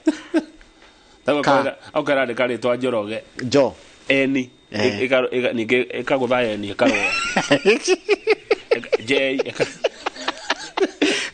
[SPEAKER 1] Ũkerandĩka rĩtwa Njoroge.
[SPEAKER 2] Jo.
[SPEAKER 1] Eni. Ningĩ ĩkagũtha eni ĩkarũga. J.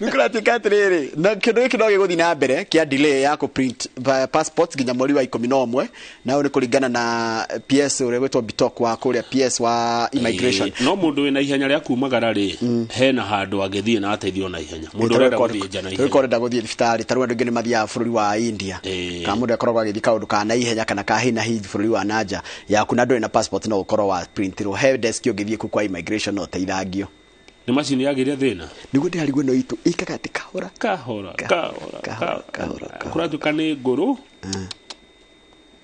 [SPEAKER 2] Rĩu kũratuĩka atĩrĩrĩ, na kĩndũ gĩkĩ no gĩgũthiĩ na mbere kĩa delay ya kũ print passports nginya mweri wa 11, na ũyũ nĩ kũringana na PS ũrĩa gwĩtwo Bitok wa kũrĩa PS wa immigration.
[SPEAKER 1] No mũndũ wĩna ihenya rĩa kumagara rĩ, hena handũ angĩthiĩ na ateithio na ihenya. Mũndũ ũrenda gũthiĩ nja na ihenya.
[SPEAKER 2] Ũrenda gũthiĩ thibitarĩ, ta rĩu andũ aingĩ nĩ mathiaga bũrũri wa India. Kana mũndũ akoragwo agĩthiĩ kaũndũ ka na ihenya kana ka hi na hi bũrũri wa nanja yaku na ndũrĩ na passport no ũkorwo wa printirwo. He desk ũngĩthiĩ kũu kwa immigration no ũteithangio.
[SPEAKER 1] Nĩ macini yagĩire thĩna.
[SPEAKER 2] Nĩguo ndĩrarigwo ĩno itũ ĩkaga atĩ kahora
[SPEAKER 1] kahora kahora kahora. Kũratuĩka nĩ ngũrũ.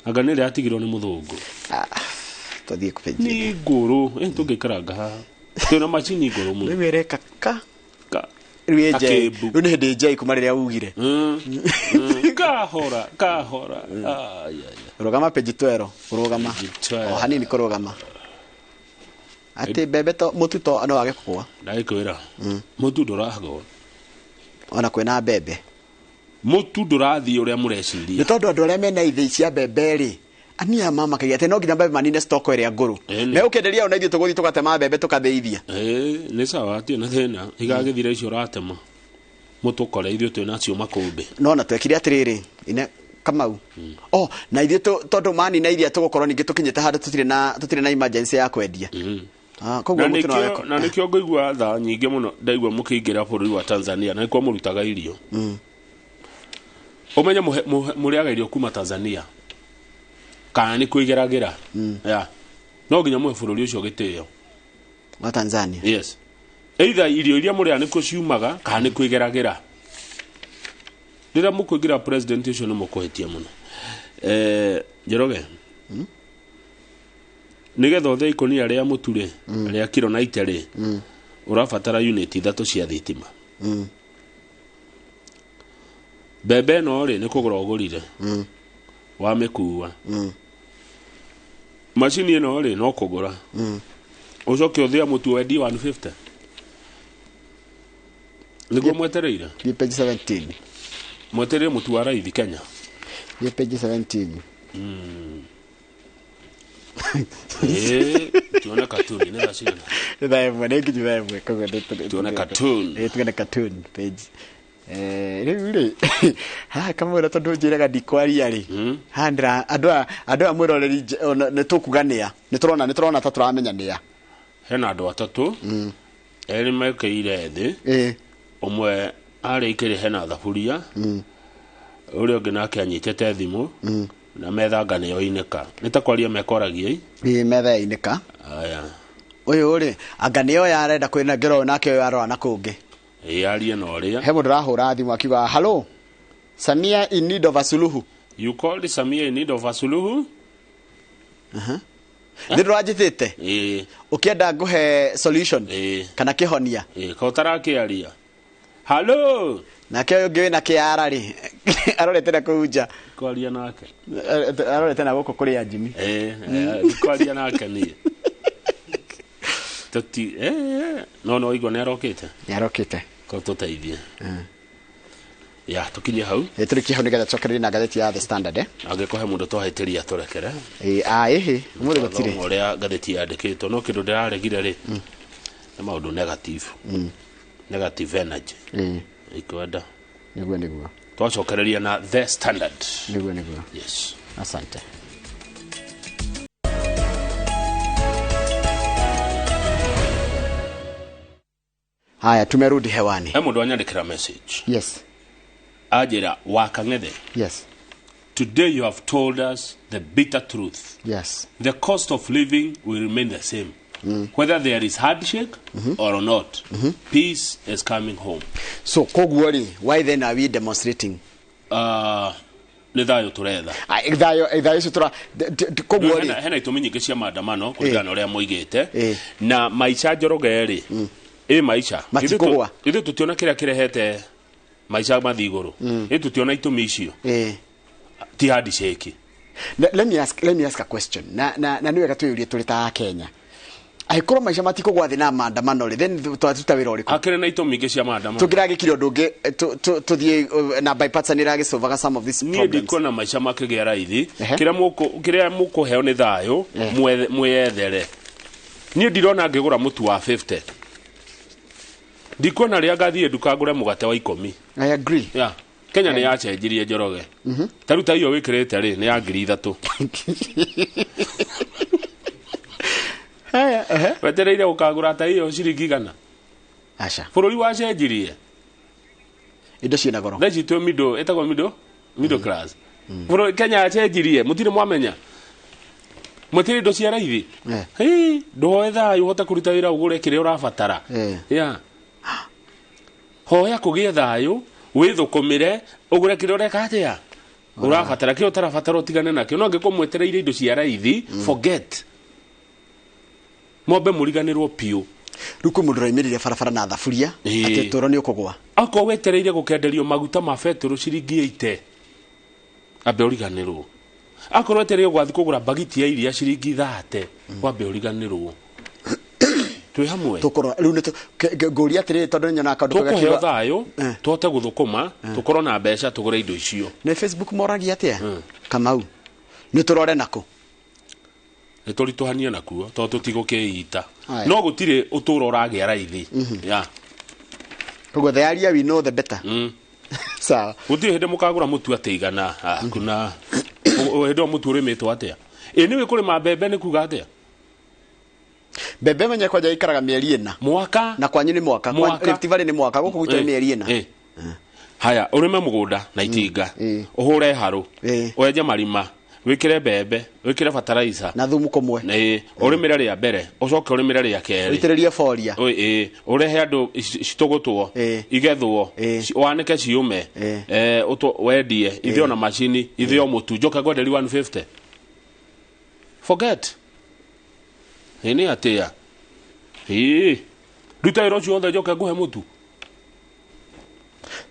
[SPEAKER 1] Anga nĩ ĩrĩa yatigirwo nĩ mũthũngũ.
[SPEAKER 2] Tũthiĩ kũbenji.
[SPEAKER 1] Nĩ ngũrũ. Tũngĩikaranga haha. Twĩna macini ngũrũ mũno.
[SPEAKER 2] Rĩu ĩreka ka.
[SPEAKER 1] Ka.
[SPEAKER 2] Rĩu ĩ njei.
[SPEAKER 1] Kakĩmbu.
[SPEAKER 2] Rĩu nĩ hĩndĩ njei kuma rĩrĩa ugire.
[SPEAKER 1] Kahora kahora. Ai ai.
[SPEAKER 2] Rũgama page 12. Kũrũgama. O hanini kũrũgama. Atĩ mbembe to mũtu to no wage kũgũa.
[SPEAKER 1] Ndagĩkwĩra. Mũtu ndũragũa.
[SPEAKER 2] Ona kwĩna mbembe.
[SPEAKER 1] Mũtu ndũrathiĩ ũrĩa mũreciria.
[SPEAKER 2] Nĩ tondũ andũ arĩa mena ithĩi cia mbembe rĩ, ania mamakagia atĩ no nginya mbembe manine stock ĩrĩa ngũrũ. Megũkĩenderia ona ithuĩ tũgũthiĩ tũgatema mbembe tũkathĩithia.
[SPEAKER 1] Nĩ sawa hatirĩ na thĩna. Igagĩthira icio ũratema. Mũtũkore ithuĩ twĩnacio makũmbĩ.
[SPEAKER 2] No na twekire atĩrĩrĩ, ine Kamau. Oh, na ithuĩ tondũ manina iria tũgũkorwo ningĩ tũkinyĩte handũ tũtirĩ na emergency ya kwendia. Koguo mũtu no wage
[SPEAKER 1] Na nĩkĩo ngũigua tha nyingĩ mũno ndaigua mũkĩingĩra bũrũri wa Tanzania na nĩkuo mũrutaga irio. Ũmenye mũrĩaga irio kuma Tanzania kana nĩ kwĩgeragĩra. Ya. No nginya mũhe bũrũri ũcio gĩtĩo.
[SPEAKER 2] Wa Tanzania.
[SPEAKER 1] Yes. Either irio iria mũrĩaga nĩkuo ciumaga kana nĩ kwĩgeragĩra. Rĩrĩa mũkũingĩra president ũcio nĩ mũkũhĩtia mũno. Njoroge. Nĩgetha ũthĩe ikũnia rĩa mũtu rĩ, rĩa kiro 90 rĩ, ũrabatara unit 3 cia thitima. Mbembe ĩno rĩ, nĩ kũgũra ũgũrire. Wamĩkua. Macini ĩno rĩ, no kũgũra. Ũcoke ũthĩe mũtu wendie 150. Nĩguo mwetereire?
[SPEAKER 2] Thiĩ page 17.
[SPEAKER 1] Mwetereire mũtu wa raithi Kenya.
[SPEAKER 2] Thiĩ page 17.
[SPEAKER 1] Tuone cartoon nĩ thaa cigana?
[SPEAKER 2] Nĩ thaa ĩmwe, nĩ nginyu thaa ĩmwe, koguo nĩ
[SPEAKER 1] Tuone cartoon.
[SPEAKER 2] Tuone cartoon page. Rĩu rĩ, haha kamwĩra tondũ njĩraga ndikwaria rĩ. Haha ndĩra andũ aya mwĩroreri nĩ tũkuga nĩa. Nĩ tũrona ta tũramenya nĩa.
[SPEAKER 1] Hena andũ atatũ. Erĩ mekĩire thĩ. Ũmwe arĩa ikĩrĩ hena thaburia. Ũrĩa ũngĩ nake anyitĩte thimũ. Na metha nga nĩyo inĩka. Nĩ ta kwaria mekoragia i?
[SPEAKER 2] Ĩ, metha yainĩka.
[SPEAKER 1] Aya.
[SPEAKER 2] Ũyũ rĩ, anga nĩyo yarenda kwĩnengera ũyũ nake ũyũ arora na kũngĩ.
[SPEAKER 1] Ĩ, arie na ũrĩa.
[SPEAKER 2] He mũndũ ũrahũra thimũ akiuga, hello, Samia in need of a suluhu.
[SPEAKER 1] You called Samia in need of a suluhu?
[SPEAKER 2] Nĩ ndũranjĩtĩte?
[SPEAKER 1] Ĩ.
[SPEAKER 2] Ũkĩenda ngũhe solution?
[SPEAKER 1] Ĩ.
[SPEAKER 2] Kana kĩhonia?
[SPEAKER 1] Ĩ, ko ũtarakĩaria. Hello.
[SPEAKER 2] Nake ũyũ ũngĩ wĩna kĩara rĩ, arorete na kũu nja.
[SPEAKER 1] Kwaria nake.
[SPEAKER 2] Arorete na gũkũ kũrĩ Anjimi.
[SPEAKER 1] Kwaria nake niĩ. Tũti, no igua nĩ arokĩte.
[SPEAKER 2] Nĩ arokĩte.
[SPEAKER 1] Ko tũteithie. Ya, tũkinye hau.
[SPEAKER 2] Tũrĩkie hau nĩgetha tũcokererie na ngathĩti ya The Standard,
[SPEAKER 1] Angĩkorwo he mũndũ twahĩtĩria tũrekere.
[SPEAKER 2] Ĩhĩ, ũmũthĩ gũtirĩ.
[SPEAKER 1] Twathoma ũrĩa ngathĩti yandĩkĩtwo, no kĩndũ ndĩraregire rĩ, nĩ maũndũ negative. Negative energy. Ikwenda.
[SPEAKER 2] Nĩguo, nĩguo.
[SPEAKER 1] Twacokereria na The Standard.
[SPEAKER 2] Nĩguo, nĩguo.
[SPEAKER 1] Yes.
[SPEAKER 2] Asante. Haya, tumerudi hewani.
[SPEAKER 1] He mũndũ anyandĩkĩra message.
[SPEAKER 2] Yes.
[SPEAKER 1] Anjĩra wa Kang'ethe.
[SPEAKER 2] Yes.
[SPEAKER 1] Today you have told us the bitter truth. The cost of living will remain the same whether there is handshake or not. Peace is coming home.
[SPEAKER 2] So koguo rĩ, why then are we demonstrating?
[SPEAKER 1] Nĩ thayũ tũretha.
[SPEAKER 2] Ah, thayũ, thayũ ũcio tũra koguo rĩ,
[SPEAKER 1] Hena itũmi nyingĩ cia maandamano kũringana na ũrĩa moigĩte.
[SPEAKER 2] Eh.
[SPEAKER 1] Na maica, Njoroge, rĩ, ĩ maica
[SPEAKER 2] Matikũgũa.
[SPEAKER 1] Ithuĩ tũtiona kĩrĩa kĩrehete maica mathiĩ igũrũ. Ĩ tũtiona itũmi icio ti handshake.
[SPEAKER 2] Let me ask a question, na nĩ wega twĩyũrie tũrĩ ta Kenya, angĩkorwo maica matikũgwa thĩ na maandamano rĩ, then twatuta wĩra ũrĩkũ?
[SPEAKER 1] Hakĩrĩ na itũmi ingĩ cia maandamano.
[SPEAKER 2] Tũngĩragĩkire ũndũ ũngĩ, tũthiĩ na bipartisan ĩragĩsolvaga some of these
[SPEAKER 1] Niĩ
[SPEAKER 2] problems.
[SPEAKER 1] ndikuona maica makĩgĩa raithi.
[SPEAKER 2] Ehe.
[SPEAKER 1] Kĩrĩa mũkũheo nĩ thayũ. Mwĩyethere. Niĩ ndirona ngĩgũra mũtu wa 50, ndikuona rĩrĩa ngathiĩ nduka ngũre mũgate wa 10.
[SPEAKER 2] I agree.
[SPEAKER 1] Yeah. Kenya nĩ yacenjirie, Njoroge. Ta rĩu ta iyo wĩkĩrĩte rĩ, nĩ ya 3000.
[SPEAKER 2] Haya, ehe.
[SPEAKER 1] Wetereire ũkagũra ta iyo ciringi 100?
[SPEAKER 2] Aca.
[SPEAKER 1] Bũrũri wacenjirie.
[SPEAKER 2] Indo ciĩna goro.
[SPEAKER 1] Thaa ici twĩ middle, ĩtagwo middle class. Bũrũri Kenya yacenjirie, mũtirĩ mwamenya, mũtirĩ indo cia raithi. Hĩ, ndũhoe thayũ ũhote kũruta wĩra ũgũre kĩrĩa ũrabatara. Yeah. Hoya kũgĩe thayũ, wĩthũkũmĩre, ũgũre kĩrĩa ũreka atĩa ũrabatara, kĩrĩa ũtarabatara ũtigane nakĩo. No angĩkorwo mwetereire indo cia raithi, forget, mwambe mũriganĩrwo piũ.
[SPEAKER 2] Rĩu kwĩ mũndũ ũraimĩrire barabara na thaburia atĩ ũtũũro nĩ ũkũgwa.
[SPEAKER 1] Akorwo wetereire gũkenderio maguta ma betũrũ ciringi 80, ambe ũriganĩrwo. Akorwo wetereire gwathi kũgũra bagiti ya iria ciringi 30, wambe ũriganĩrwo. Twĩ hamwe.
[SPEAKER 2] Tũkorwo rĩu nĩ ngũria atĩrĩrĩ, tondũ nĩ nyonaga kaũndũ
[SPEAKER 1] Tũkũheo
[SPEAKER 2] gakiuga
[SPEAKER 1] thayũ, tũhote gũthũkũma, tũkorwo na mbeca tũgũre indo icio.
[SPEAKER 2] Nĩ Facebook moragia atĩa, Kamau, nĩ tũrore nakũ?
[SPEAKER 1] Nĩ tũritũhanie nakuo tondũ tũtigũkĩita.
[SPEAKER 2] Aya.
[SPEAKER 1] No gũtirĩ ũtũũro ũragĩa raithi. Yeah.
[SPEAKER 2] Koguo the earlier we know, the better. Sawa.
[SPEAKER 1] Gũtirĩ hĩndĩ mũkagũra mũtu atĩ 100. Hakuna hĩndĩ ĩyo mũtu ũrĩmĩtwo atĩa? Ĩ nĩwĩ kũrĩma mbembe nĩ kuga atĩa?
[SPEAKER 2] Mbembe menye kwanja ikaraga mĩeri 4.
[SPEAKER 1] Mwaka.
[SPEAKER 2] Na kwanyu nĩ mwaka.
[SPEAKER 1] Mwaka.
[SPEAKER 2] Rift Valley nĩ mwaka, gũkũ gwitũ nĩ mĩeri 4.
[SPEAKER 1] Haya, ũrĩme mũgũnda na itinga, ũhũre harũ, wenje marima, wĩkĩre mbembe, wĩkĩre bataraitha
[SPEAKER 2] na thumu kũmwe.
[SPEAKER 1] Ũrĩmĩre rĩa mbere, ũcoke ũrĩmĩre rĩa kerĩ.
[SPEAKER 2] Ũitĩrĩrie boria.
[SPEAKER 1] Ĩ, ĩ, ũrehe andũ citũgũtwo, igethwo, wanĩke ciũme, wendie ithĩo na macini, ithĩo mũtu, njoke ngwenderie 150. Forget. Ĩ nĩ atĩa? Ĩ ruta wĩra ũcio wothe njoke ngũhe mũtu?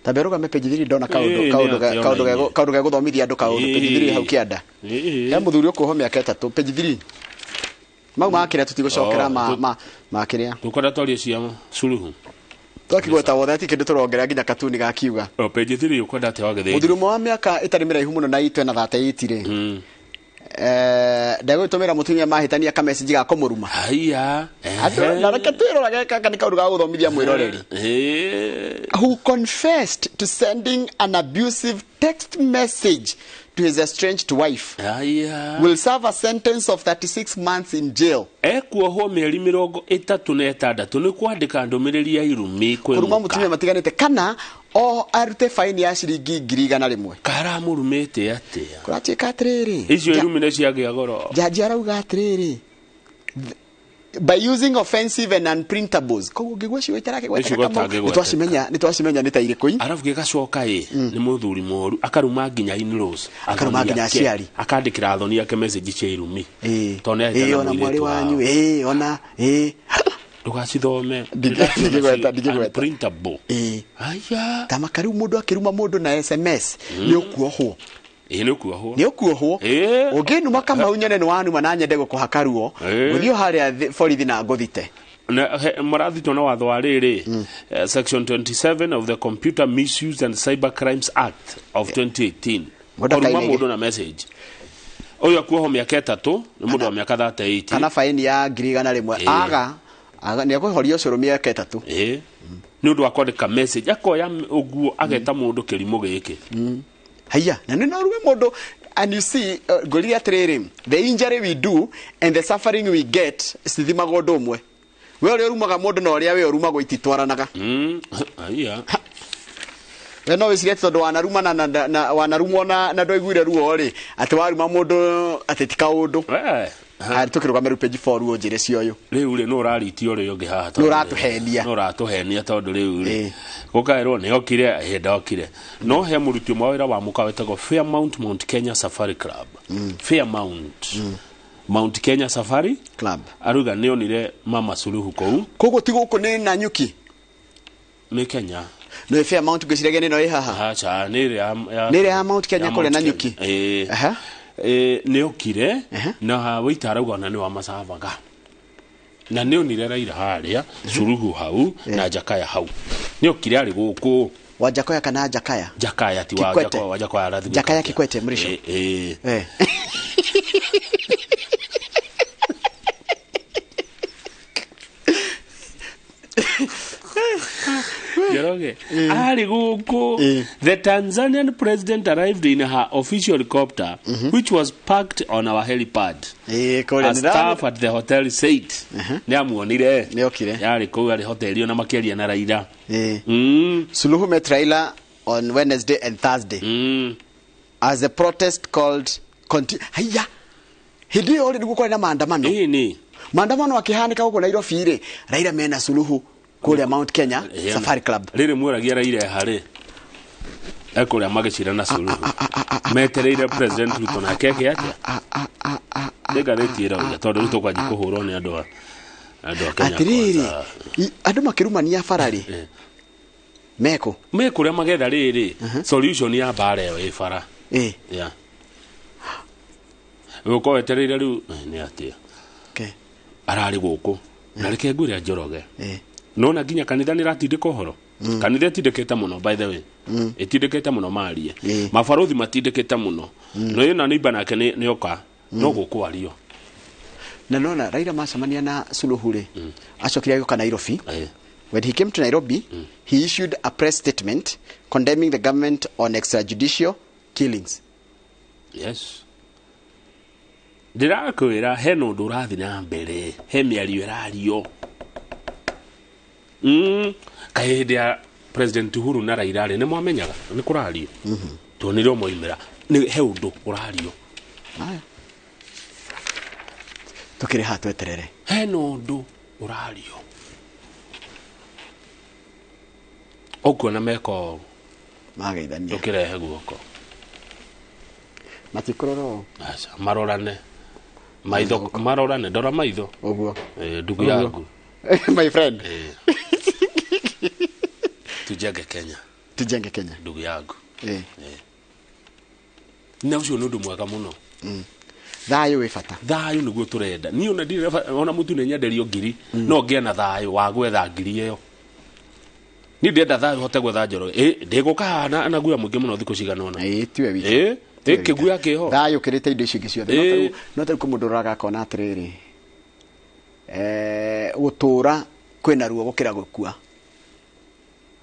[SPEAKER 2] Tambe rũgame page 3, ndona kaũndũ.
[SPEAKER 1] Ĩ, nĩ
[SPEAKER 2] Kaũndũ
[SPEAKER 1] atĩa
[SPEAKER 2] kaũndũ
[SPEAKER 1] ona inyuĩ?
[SPEAKER 2] Kaũndũ gegũthomithia andũ kaũndũ. Page 3 hau kĩanda. He mũthuri ũkuohwo mĩaka 3, page 3, mau makĩrĩa tũtigũcokera.
[SPEAKER 1] Oh,
[SPEAKER 2] Ma kĩrĩa.
[SPEAKER 1] Tũkwenda twarie cia Suluhu.
[SPEAKER 2] Twakigweta wothe ati kĩndũ tũrongerera nginya katuni gakiuga.
[SPEAKER 1] O page 3, ũkwenda atĩa wa Gĩthĩnji?
[SPEAKER 2] Mũthuri ũmwe wa mĩaka ĩtarĩ mĩraihu mũno na itũ ena 38 rĩ, ndegũgĩtũmĩra mũtumia mahĩtania kamessage ga kũmũruma.
[SPEAKER 1] Haiya.
[SPEAKER 2] Andũ, na reke twĩrorage gaka nĩ kaũndũ ga gũthomithia mwĩroreri. Who confessed to sending an abusive text message to his estranged wife
[SPEAKER 1] Haiya.
[SPEAKER 2] will serve a sentence of 36 months in jail.
[SPEAKER 1] Ekuohwo mĩeri 36 nĩ kwandĩka ndũmĩrĩri ya irumi kwĩ
[SPEAKER 2] Kũruma
[SPEAKER 1] mũka.
[SPEAKER 2] Mũtumia matiganĩte, kana o arute faini ya ciringi 100,000.
[SPEAKER 1] Karamũrumĩte atĩa?
[SPEAKER 2] Kũratuĩka atĩrĩrĩ,
[SPEAKER 1] Icio irumi nĩ ciagĩa goro.
[SPEAKER 2] Jaji arauga atĩrĩrĩ, by using offensive and unprintables, koguo ngĩgua ciugo itarakĩgweteka.
[SPEAKER 1] Nĩ ciugo
[SPEAKER 2] Kamau,
[SPEAKER 1] ũtangĩgweteka.
[SPEAKER 2] Nĩtwacimenya nĩ ta irĩkũ.
[SPEAKER 1] Arabu gĩgacoka ĩ nĩ mũthuri mũru, akaruma nginya in-laws.
[SPEAKER 2] Akaruma
[SPEAKER 1] Athoni
[SPEAKER 2] nginya
[SPEAKER 1] ake.
[SPEAKER 2] aciari.
[SPEAKER 1] Akandĩkĩra athoni ake message cia irumi tondũ nĩ ahĩtana
[SPEAKER 2] Ona mwarĩ
[SPEAKER 1] mũirĩtu
[SPEAKER 2] wanyu
[SPEAKER 1] wao.
[SPEAKER 2] Ona
[SPEAKER 1] Ndũgacithome.
[SPEAKER 2] Ndingĩgweta.
[SPEAKER 1] Unprintable. Aya.
[SPEAKER 2] Tamaka rĩu mũndũ akĩruma mũndũ na SMS nĩ ũkuohwo.
[SPEAKER 1] Ĩ, nĩ ũkuohwo.
[SPEAKER 2] Nĩ ũkuohwo. Ũngĩnuma, Kamau, nyone nĩ wanuma na nyende gũkũhaka ruo, gũthiĩ o harĩa borithi na ngũthite.
[SPEAKER 1] Na marathitwo na watho wa rĩrĩ, section 27 of the Computer Misuse and Cyber Crimes Act of 2018.
[SPEAKER 2] Mũndũ
[SPEAKER 1] Kũruma
[SPEAKER 2] akainege.
[SPEAKER 1] mũndũ na message, ũyũ akuohwo mĩaka 3, nĩ mũndũ wa mĩaka 38.
[SPEAKER 2] Kana faini ya 100,000. Aga nĩ ekũhoria ũcũrũ mĩaka 3.
[SPEAKER 1] Ĩ, nĩ ũndũ wa kwandĩka message, akoya ũguo ageta mũndũ kĩrimũ gĩkĩ.
[SPEAKER 2] Haiya, na nĩ no rume mũndũ. And you see, ngũrire atĩrĩrĩ, the injury we do and the suffering we get cithimagwo ũndũ ũmwe. We ũrĩa ũrumaga mũndũ na ũrĩa we ũrumagwo ititwaranaga.
[SPEAKER 1] Haiya.
[SPEAKER 2] We no wĩcirie atĩ tondũ wanaruma na wanarumwo na ndwaiguire ruo rĩ, atĩ waruma mũndũ atĩ ti kaũndũ. Harĩ tũkĩrũgame rĩu page 4 ruo njĩre cia ũyũ.
[SPEAKER 1] Rĩu rĩ, nũ ũraritie ũrĩa ũngĩ haha?
[SPEAKER 2] Nũ ũratũhenia?
[SPEAKER 1] Nũ ũratũhenia? Tondũ rĩu rĩ, gũkaĩrwo nĩ okire, ĩ ndokire. No he mũruti ũmwe wa wĩra wa mũkawa wĩtagwo Fairmount Mount Kenya Safari Club, Fairmount Mount Kenya Safari
[SPEAKER 2] Club,
[SPEAKER 1] aruga nĩ onire Mama Suluhu kũu.
[SPEAKER 2] Koguo ti gũkũ, nĩ Nanyuki?
[SPEAKER 1] Nĩ Kenya.
[SPEAKER 2] Nĩ Fairmount, ngwĩciragia nĩ ĩno ĩ haha.
[SPEAKER 1] Aca, nĩ ĩrĩa
[SPEAKER 2] Nĩ ĩrĩa ya Mount Kenya kũrĩa
[SPEAKER 1] Mount
[SPEAKER 2] Nanyuki?
[SPEAKER 1] Kenya. Ĩĩ. Ĩĩ, nĩ okire na waita arauga ona nĩ wamacavaga na nĩ onire Raila harĩa, Suluhu hau na Jakaya hau. Nĩ okire arĩ gũkũ.
[SPEAKER 2] Wa Jakoya kana Jakaya?
[SPEAKER 1] Jakaya, ti wa
[SPEAKER 2] Kikwete.
[SPEAKER 1] Jakoya, wa Jakoya arathiĩ.
[SPEAKER 2] Jakaya Kikwete, Mrisho.
[SPEAKER 1] Ĩĩ. Njoroge arĩ gũkũ. The Tanzanian president arrived in her official helicopter, which was parked on our helipad.
[SPEAKER 2] Kũrĩa
[SPEAKER 1] A staff at the hotel said nĩ amuonire.
[SPEAKER 2] Nĩ okire.
[SPEAKER 1] Yarĩ kũu, arĩ hoteli, ona makĩaria na Raila.
[SPEAKER 2] Suluhu met Raila on Wednesday and Thursday as the protest called haiya, hĩndĩ ĩyo rĩ, nĩguo kwarĩ na maandamano.
[SPEAKER 1] Ĩni.
[SPEAKER 2] Maandamano akĩhanĩka gũkũ Nairobi rĩ, Raila mena Suluhu kũrĩa Mount Kenya Safari Club.
[SPEAKER 1] Rĩrĩ mweragia Raila harĩ ekũrĩa magĩcira na Suluhu metereire President Ruto, nake eke atĩa? Nĩ ngathĩti ĩrauga tondũ rĩu tũkwanjia kũhũrwo nĩ andũ a Kenya.
[SPEAKER 2] Atĩrĩrĩ,
[SPEAKER 1] Kwanza.
[SPEAKER 2] Andũ makĩrumania bara rĩ, mekũ?
[SPEAKER 1] Me kũrĩa magetha rĩrĩ solution ya mbara ĩyo ĩ bara. Yeah. Gũkorwo wetereire rĩu nĩ atĩa? Ararĩ gũkũ na reke ngwĩre, Njoroge, nona nginya kanitha nĩ ĩratindĩka ũhoro. Kanitha ĩtindĩkĩte mũno, by the way, ĩtindĩkĩte mũno marie. Mabarũthi matindĩkĩte mũno. No ĩna nĩimba nake nĩ oka no gũkũ ario.
[SPEAKER 2] Na nona Raila macemania na Suluhu rĩ, acokire agĩũka Nairobi. When he came to Nairobi, he issued a press statement condemning the government on extrajudicial killings.
[SPEAKER 1] Yes, ndĩrakwĩra hena ũndũ ũrathiĩ na mbere, he mĩario ĩrario. Kaĩ hĩndĩ ya President Uhuru na Raila rĩ, nĩ mwamenyaga nĩ kũrario? Tuonire o moimĩra nĩ he ũndũ ũrario.
[SPEAKER 2] Aya. Tukĩrĩ haha tweterere.
[SPEAKER 1] Hena ũndũ ũrario, ũkuona meko.
[SPEAKER 2] Mageithania.
[SPEAKER 1] Tũkĩrehe guoko.
[SPEAKER 2] Matikũrora ũũ.
[SPEAKER 1] Aca, marorane maitho, marorane, ndora maitho.
[SPEAKER 2] Ũguo.
[SPEAKER 1] Ndugu yangu.
[SPEAKER 2] My friend.
[SPEAKER 1] Tujenge Kenya.
[SPEAKER 2] Tujenge Kenya.
[SPEAKER 1] Ndugu yangu. Na ũcio nĩ ũndũ mwega mũno.
[SPEAKER 2] Thayũ wĩ bata.
[SPEAKER 1] Thayũ nĩguo tũrenda. Niĩ ona ndirĩ ona mũtu nĩ nyenderio ngiri, no ngĩe na thayũ wa gwetha ngiri ĩyo. Niĩ ndĩrenda thayũ hote gwetha njoro ĩ ndĩgũka haha na guoya mũingĩ mũno thikũ cigana ũna.
[SPEAKER 2] Ĩ tiwe wiki.
[SPEAKER 1] Ĩ ĩ kĩguoya kĩho.
[SPEAKER 2] Thayũ ũkĩrĩte indo icio ingĩ ciothe. No tarĩu kwĩ mũndũ ũroraga akona atĩrĩrĩ, gũtũra kwĩna ruo gũkĩra gũkua.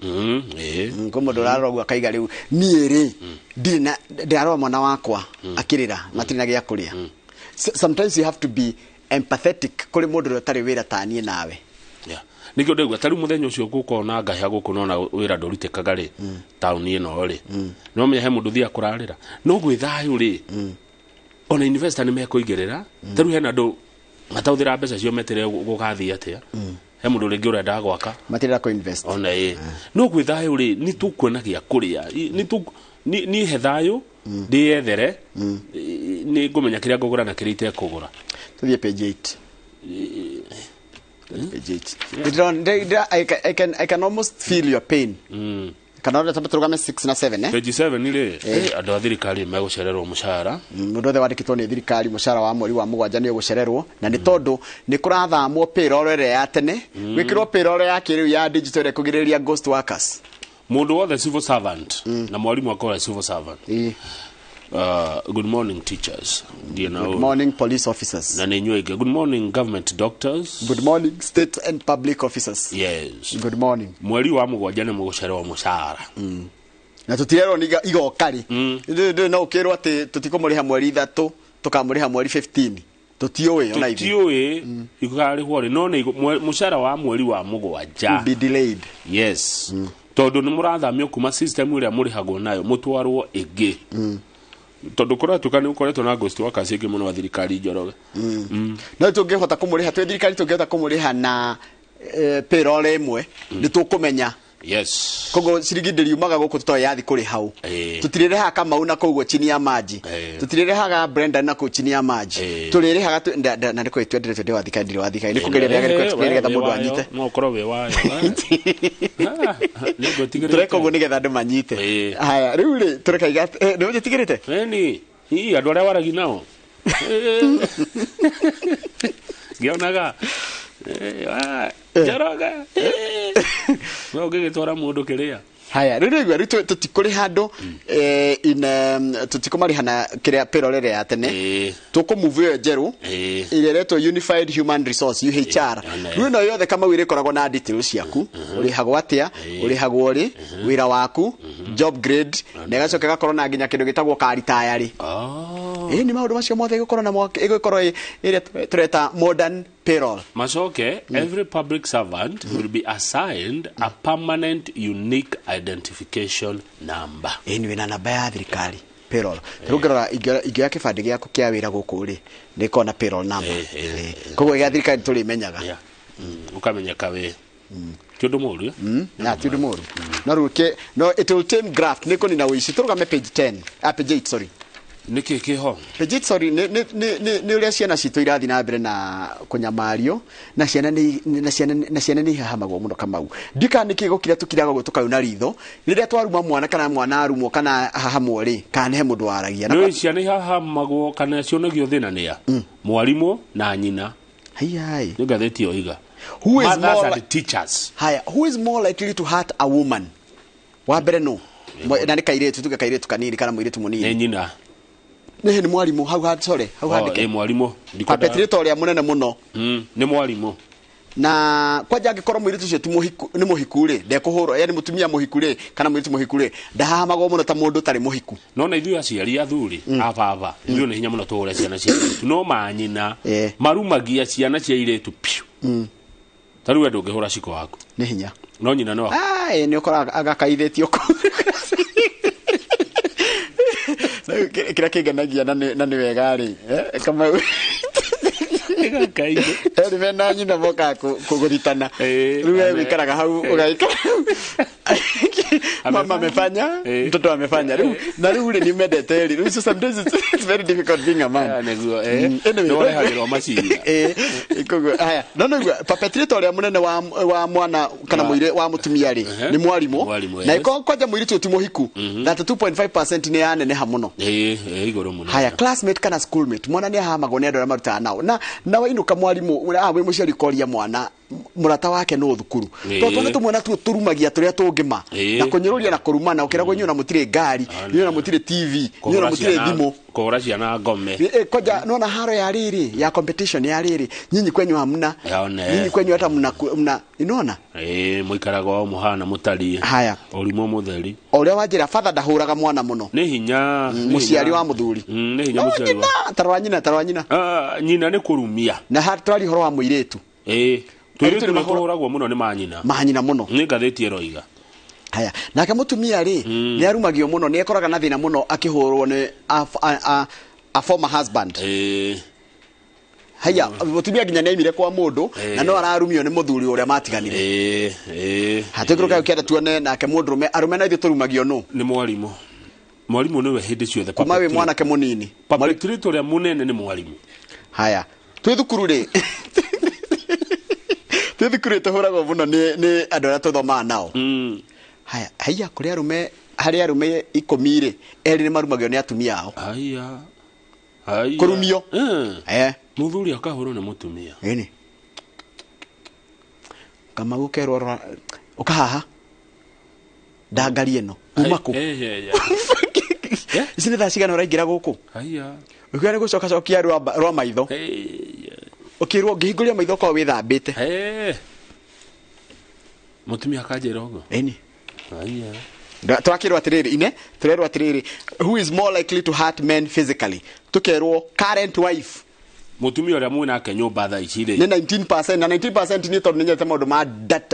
[SPEAKER 2] Kwĩ mũndũ ũrarora ũguo akaiga, rĩu niĩ rĩ, ndirĩ na ndĩrarora mwana wakwa akĩrĩra, matirĩ na gĩa kũrĩa. Sometimes you have to be empathetic kũrĩ mũndũ ũrĩa ũtarĩ wĩra ta niĩ nawe.
[SPEAKER 1] Yeah. Nĩkĩo ndĩgua tarĩu mũthenya ũcio ngũkorwo na ngahĩa gũkũ, nona wĩra ndũrutĩkaga rĩ taũni ĩno rĩ, no menya he mũndũ thiaga kũrarĩra. No gwĩ thayũ rĩ, ona investor nĩ mekũigĩrĩra. Tarĩu hena andũ matahũthĩra mbeca cio meterere gũgathiĩ atĩa. He mũndũ rĩngĩ ũrendaga gwaka.
[SPEAKER 2] Matirenda kũ invest.
[SPEAKER 1] Ona ĩ no gwĩ thayũ rĩ, nĩ tũkuona gĩa kũrĩa. Nĩ niĩ he thayũ ndĩyethere, nĩ ngũmenya kĩrĩa ngũgũra na kĩrĩa itekũgũra.
[SPEAKER 2] Tũthiĩ page 8. Page 8. I can almost feel your pain. Kana ũrĩa tũrũgame 6 na 7, eh?
[SPEAKER 1] Page 7 rĩ, andũ a thirikari megũcererwo mũcara.
[SPEAKER 2] Mũndũ wothe wandĩkĩtwo nĩ thirikari, mũcara wa mweri wa mũgwanja nĩ ũgũcererwo, na nĩ tondũ nĩ kũrathamwo payroll ĩrĩa ya tene, gwĩkĩrwo payroll ya kĩrĩu ya digital ĩrĩa ĩkũgirĩrĩria ghost workers.
[SPEAKER 1] Mũndũ wothe civil servant na mwarimũ akorwo civil servant. Good morning, teachers. Ndiĩ na
[SPEAKER 2] Good
[SPEAKER 1] ũũ.
[SPEAKER 2] morning, police officers.
[SPEAKER 1] Na nĩ inyuĩ aingĩ. Good morning, government doctors.
[SPEAKER 2] Good morning, state and public officers.
[SPEAKER 1] Yes.
[SPEAKER 2] Good morning.
[SPEAKER 1] Mweri wa mũgwanja nĩ mũgũcererwo mũcara.
[SPEAKER 2] Na tũtirerwo nĩ igoka rĩ. Ndĩ no ũkĩrwo atĩ tũtikũmũrĩha mweri 3, tũkamũrĩha mweri 15, tũtiũĩ ona ithuĩ.
[SPEAKER 1] Tũtiũĩ ikarĩhwo rĩ, no nĩ mũcara wa mweri wa mũgwanja
[SPEAKER 2] Will be delayed.
[SPEAKER 1] Yes. Tondũ nĩ mũrathamio kuma system ĩrĩa mũrĩhagwo nayo mũtwarwo ĩngĩ, tondũ kũratuĩka nĩ ũkoretwo na ghost workers ĩngĩ mũno wa thirikari, Njoroge.
[SPEAKER 2] No tũngĩhota kũmũrĩha twĩ thirikari, tũngĩhota kũmũrĩha na payroll ĩmwe, nĩ tũkũmenya. Koguo ciringi ndĩriumaga gũkũ tũtoĩ yathi kũrĩ hau. Tũtirĩrĩhaga Kamau na koguo chini ya maji, tũtirĩrĩhaga Brenda na kũu chini ya maji. Tũrĩrĩhaga na nĩ kũĩ twendire twende wa thirikari, ndĩrĩ wa thirikari, nĩ kũgeria ndĩrageria kũ explain nĩgetha mũndũ anyite.
[SPEAKER 1] No ũkorwo wĩ wayo. Nĩ ngwĩtigĩrĩte.
[SPEAKER 2] Tũreka ũguo nĩgetha andũ manyite. Haya, rĩu rĩ, tũrekaiga nĩ ũnjĩtigĩrĩte.
[SPEAKER 1] Ĩni ii andũ arĩa waragi nao ngĩonaga Njoroge, we ũngĩgĩtwara mũndũ kĩrĩa.
[SPEAKER 2] Haya, rĩu rĩu rĩu tũtikũrĩha andũ in tũtikũmarĩha na kĩrĩa payroll ĩrĩa ya tene, tũkũmove ĩyo njerũ ĩrĩa ĩretwo Unified Human Resource, UHR. Rĩu ĩno yothe, Kamau, ĩrĩkoragwo na details ciaku, ũrĩhagwo atĩa, ũrĩhagwo rĩ, wĩra waku, job grade, na ĩgacoka ĩgakorwo na nginya kĩndũ gĩtagwo karitaya rĩ. Ĩ nĩ maũndũ macio mothe ĩgũkorwo na ĩgũkorwo ĩrĩa tũreta modern payroll.
[SPEAKER 1] Macoke, every public servant will be assigned a permanent unique identification number.
[SPEAKER 2] Ĩ nĩ wĩna namba ya thirikari, payroll. Rĩu ngĩrora ingĩoya kĩbandĩ gĩaku kĩa wĩra gũkũ rĩ, nĩ ĩkoragwo na payroll number. Koguo gĩa thirikari tũrĩmenyaga.
[SPEAKER 1] Ũkamenyeka wĩ ti ũndũ mũru, eh?
[SPEAKER 2] Na ti ũndũ mũru, no rĩu no it will tame graft, nĩ kũnina ũici. Tũrũgame page 10, ah, page 8, sorry.
[SPEAKER 1] Nĩkĩ kĩho?
[SPEAKER 2] Page 8, sorry. Nĩ ũrĩa ciana citũ irathiĩ na mbere na kũnyamario, na ciana nĩ na ciana nĩ ihahamagwo mũno, Kamau. Ndika nĩkĩ gũkira tũkiraga ũguo tũkauna ritho rĩrĩa twaruma mwana, kana mwana arumwo kana ahahamwo rĩ, kana nĩ he mũndũ waragia.
[SPEAKER 1] Nĩ ciana ihahamagwo kana cionagio thĩna nĩa mwarimũ na nyina.
[SPEAKER 2] Haiai.
[SPEAKER 1] Nĩ ngathĩti yoiga.
[SPEAKER 2] Who is
[SPEAKER 1] Mothers
[SPEAKER 2] more
[SPEAKER 1] and teachers.
[SPEAKER 2] Haya, who is more likely to hurt a woman? Wa mbere no na nĩ kairĩtu, tuge kairĩtu kanini kana mũirĩtu mũnini.
[SPEAKER 1] Nĩ nyina.
[SPEAKER 2] Nĩ mwarimũ hau sorry, hau
[SPEAKER 1] Oh,
[SPEAKER 2] handĩke.
[SPEAKER 1] ĩ mwarimũ.
[SPEAKER 2] Perpetrator ũrĩa mũnene mũno.
[SPEAKER 1] Nĩ mwarimũ.
[SPEAKER 2] Na kwanja angĩkorwo mũirĩtu ũcio ti mũhiku, nĩ mũhiku rĩ, ndekũhũrwo, yani mũtumia mũhiku rĩ, kana mũirĩtu mũhiku rĩ, ndahahamagwo mũno ta mũndũ ũtarĩ mũhiku.
[SPEAKER 1] No na ithuĩ aciari athuri, a baba, ithuĩ nĩ hinya mũno tũhũre ciana cia airĩtu, no manyina marumagia ciana cia airĩtu piũ. Ta rĩu we ndũngĩhũra ciko waku.
[SPEAKER 2] Nĩ hinya.
[SPEAKER 1] No nyina no.
[SPEAKER 2] Ai, nĩ ũkoraga agakaithĩtio kũu. Rĩu kĩrĩa kĩngenagia na nĩ wega rĩ, Kamau, erĩ mena nyina mokaga kũgũritana. Rĩu we wĩikaraga hau, ũgaikara, mama amefanya, mtoto amefanya. Rĩu na rĩu rĩ, nĩ mendete rĩ. Rĩu so sometimes it's very difficult being a man.
[SPEAKER 1] Nĩguo.
[SPEAKER 2] Anyway,
[SPEAKER 1] Nĩ warehagĩrwo macira.
[SPEAKER 2] Koguo haya, no nĩguo perpetrator ũrĩa mũnene wa mwana kana mũire wa mũtumia rĩ, nĩ mwarimũ.
[SPEAKER 1] Mwarimũ,
[SPEAKER 2] na
[SPEAKER 1] yes.
[SPEAKER 2] iko kwanja mũirĩtu ti mũhiku, 32.5% nĩ yaneneha mũno.
[SPEAKER 1] Ĩ igũrũ mũno.
[SPEAKER 2] Haya, classmate kana schoolmate, mwana nĩ ahamagwo nĩ andũ arĩa marutaga nao, na wainũka mwarimũ, wĩ mũciari koria mwana mũrata wake no thukuru, tondũ twana tũmwe natuo tũrumagia tũrĩa tũngĩma na kũnyũrũria na kũrumana, ũkĩragwo inyuĩ na mũtirĩ ngari, inyuĩ na mũtirĩ TV, inyuĩ na mũtirĩ thimũ.
[SPEAKER 1] Kũhũra ciana ngome.
[SPEAKER 2] Kwanja nona haro ya rĩrĩ ya competition ya rĩrĩ, nyinyi kwenyu hamna.
[SPEAKER 1] Yaone.
[SPEAKER 2] Nyinyi kwenyu hata mna inaona.
[SPEAKER 1] Ĩ mũikaraga o mũhana mũtariĩ.
[SPEAKER 2] Haya.
[SPEAKER 1] Ũrimũ mũtheri.
[SPEAKER 2] O ũrĩa wanjĩra, father ndahũraga mwana mũno.
[SPEAKER 1] Nĩ hinya. Nĩ
[SPEAKER 2] Mũciari
[SPEAKER 1] hinya.
[SPEAKER 2] wa mũthuri.
[SPEAKER 1] Nĩ hinya mũciari wa
[SPEAKER 2] nyina, tarora nyina, tarora nyina.
[SPEAKER 1] Ah, nyina nĩ kũrumia.
[SPEAKER 2] Na twaria ũhoro wa mũirĩtu.
[SPEAKER 1] Ĩ
[SPEAKER 2] Airĩtu
[SPEAKER 1] tũirĩtu
[SPEAKER 2] nĩ
[SPEAKER 1] nĩ tũhũragwo mũno nĩ manyina.
[SPEAKER 2] Manyina mũno.
[SPEAKER 1] Nĩ ngathĩti ĩroiga.
[SPEAKER 2] Haya, nake mũtumia rĩ, nĩ arumagio mũno, nĩ ekoraga na thĩna mũno akĩhũrwo nĩ a former husband. Haya, mũtumia nginya nĩ aimire kwa mũndũ na no ararumio nĩ mũthuri ũrĩa matiganire. Hatũikũrũka kĩanda tuone nake mũndũrũme, arũme na ithuĩ tũrumagio nũ?
[SPEAKER 1] Nĩ mwarimũ. Mwarimũ nĩwe hĩndĩ ciothe.
[SPEAKER 2] Kuma wĩ mwanake mũnini.
[SPEAKER 1] Perpetrator ũrĩa mũnene nĩ mwarimũ.
[SPEAKER 2] Haya, twĩ thukuru rĩ, tũhũragwo mũno nĩ andũ arĩa tũthomaga nao. Haya, haiya, kũrĩ arũme, harĩ arũme 10 rĩ, erĩ nĩ marumagio nĩ atumia ao.
[SPEAKER 1] Haya, haya.
[SPEAKER 2] Kũrumio.
[SPEAKER 1] Mũthuri akahũrwo nĩ mũtumia.
[SPEAKER 2] Ĩni Kamau, ũkerwo ũkahaha ndangari ĩno kuma kũ? Ici nĩ thaa cigana ũraingĩra gũkũ?
[SPEAKER 1] Haya.
[SPEAKER 2] Ũkiuga nĩ gũcoka cokia rwa maitho, ũkĩrwo ngĩhingũria maitho ũkorwo wĩthambĩte.
[SPEAKER 1] Mũtumia akanjĩra ũguo.
[SPEAKER 2] Ĩni.
[SPEAKER 1] Haya.
[SPEAKER 2] Twakĩrwo atĩrĩrĩ, ine tũrerwo atĩrĩrĩ, who is more likely to hurt men physically? Tũkerwo current wife.
[SPEAKER 1] Mutumia ũrĩa mwĩ nake nyũmba thaa ici rĩ,
[SPEAKER 2] Nĩ 19%, na 19% nĩ tondũ nĩnyendete maũndũ ma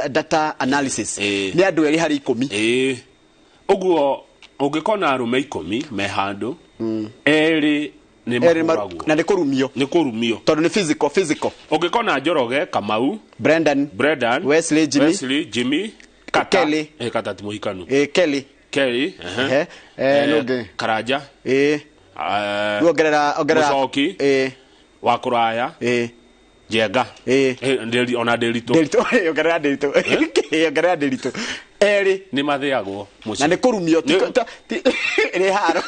[SPEAKER 2] data analysis. Nĩ andũ 2 harĩ 10.
[SPEAKER 1] Ũguo ũngĩkona arũme 10 me handũ, 2 nĩ
[SPEAKER 2] Erĩ
[SPEAKER 1] mahũragwo.
[SPEAKER 2] Na nĩ kũrumio.
[SPEAKER 1] Nĩ kũrumio.
[SPEAKER 2] Tondũ nĩ physical, physical.
[SPEAKER 1] Ũngĩkona Njoroge, Kamau,
[SPEAKER 2] Brendan,
[SPEAKER 1] Brendan,
[SPEAKER 2] Wesley, Jimmy,
[SPEAKER 1] Wesley, Jimmy, Kata,
[SPEAKER 2] Kelly.
[SPEAKER 1] Kata ti mũhikanu.
[SPEAKER 2] Kelly.
[SPEAKER 1] Kelly, ehe.
[SPEAKER 2] Nũngĩ?
[SPEAKER 1] Karanja.
[SPEAKER 2] Rĩu ongerera
[SPEAKER 1] Mũcoki. Wa kũraya. Njenga. Ona Ndĩritũ.
[SPEAKER 2] Ndĩritũ, ongerera Ndĩritũ. Ongerera Ndĩritũ. 2
[SPEAKER 1] nĩ mathĩagwo mũciĩ.
[SPEAKER 2] Na nĩ kũrumio, rĩ haro.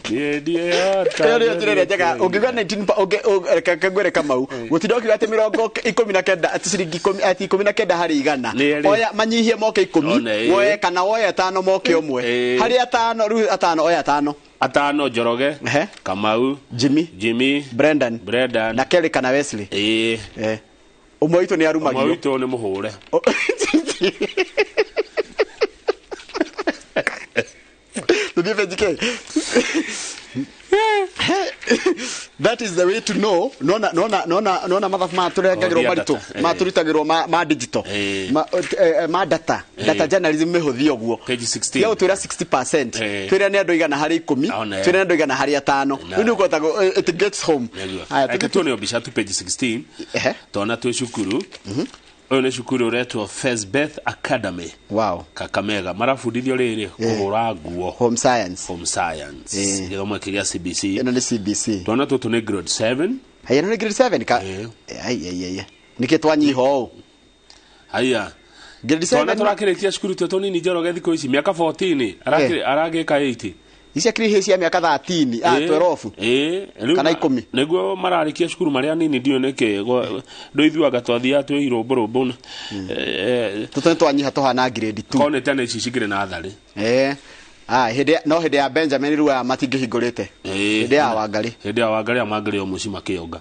[SPEAKER 1] Niĩ ndiĩhota.
[SPEAKER 2] Ĩyo nĩyo njĩra ĩrĩa njega. Ũngiuga 19 reke ngwĩre Kamau, gũtinda ũkiuga atĩ 19, atĩ ciringi ikũmi, atĩ 19 harĩ igana.
[SPEAKER 1] Nĩ erĩ.
[SPEAKER 2] Oya manyihie moke 10,
[SPEAKER 1] One, ĩĩ.
[SPEAKER 2] woe kana woe 5 moke 1. Harĩ 5, rĩu 5, oya 5.
[SPEAKER 1] 5 Njoroge, Kamau,
[SPEAKER 2] Jimmy,
[SPEAKER 1] Jimmy,
[SPEAKER 2] Brendan,
[SPEAKER 1] Brendan
[SPEAKER 2] na Kelly kana Wesley. Ũmwe witũ nĩ arumagio.
[SPEAKER 1] Ũmwe witũ nĩ mũhũre.
[SPEAKER 2] Tũthiĩ page K. That is the way to know. Nona nona nona nona mathabu matũrengagĩrwo
[SPEAKER 1] Oh,
[SPEAKER 2] maritũ,
[SPEAKER 1] data.
[SPEAKER 2] matũrutagĩrwo ma digital, ma data, data journalism mĩhũthie ũguo.
[SPEAKER 1] Page 16.
[SPEAKER 2] Ya gũtwĩra 60%, twĩre nĩ andũ 100 harĩ 10, twĩre nĩ andũ 100 harĩ 5. Rĩu nĩ ũkũhota it gets home.
[SPEAKER 1] Nĩguo.
[SPEAKER 2] Haya,
[SPEAKER 1] Reke tuone mbica tu page 16. Tona twĩ cukuru. Ũyũ nĩ cukuru ũretwo Fesbeth Academy.
[SPEAKER 2] Wow.
[SPEAKER 1] Kakamega. Marabundithio rĩrĩ kũhũra nguo.
[SPEAKER 2] Home science.
[SPEAKER 1] Home science. Gĩthomo gĩkĩ gĩa CBC.
[SPEAKER 2] Ĩno nĩ CBC.
[SPEAKER 1] Twana tũtũ nĩ grade 7.
[SPEAKER 2] Haya, ĩno nĩ grade 7 ka. Ai ai ai. Nĩkĩ twanyiha ũũ?
[SPEAKER 1] Haya.
[SPEAKER 2] Grade
[SPEAKER 1] Twana
[SPEAKER 2] 7.
[SPEAKER 1] tũrakĩrĩkia cukuru twĩ tũnini Njoroge thikũ ici mĩaka 14 aragĩka 8.
[SPEAKER 2] Ici akĩrĩ cia mĩaka 13, 12.
[SPEAKER 1] Rĩu
[SPEAKER 2] Kana 10.
[SPEAKER 1] Nĩguo mararĩkia cukuru marĩa anini ndiũĩ nĩkĩ ndũithuaga twathiaga twĩ irũmbũrũmbũ.
[SPEAKER 2] Tũtũ nĩ twanyiha tũhana grade 2.
[SPEAKER 1] Korwo nĩ tene ici cikĩrĩ na tharĩ.
[SPEAKER 2] Hĩndĩ no hĩndĩ ya Benjamin rĩu aya matingĩhingũrĩte. Hĩndĩ ya Wangarĩ.
[SPEAKER 1] Hĩndĩ ya Wangarĩ aya mangĩrĩ o mũciĩ makĩonga.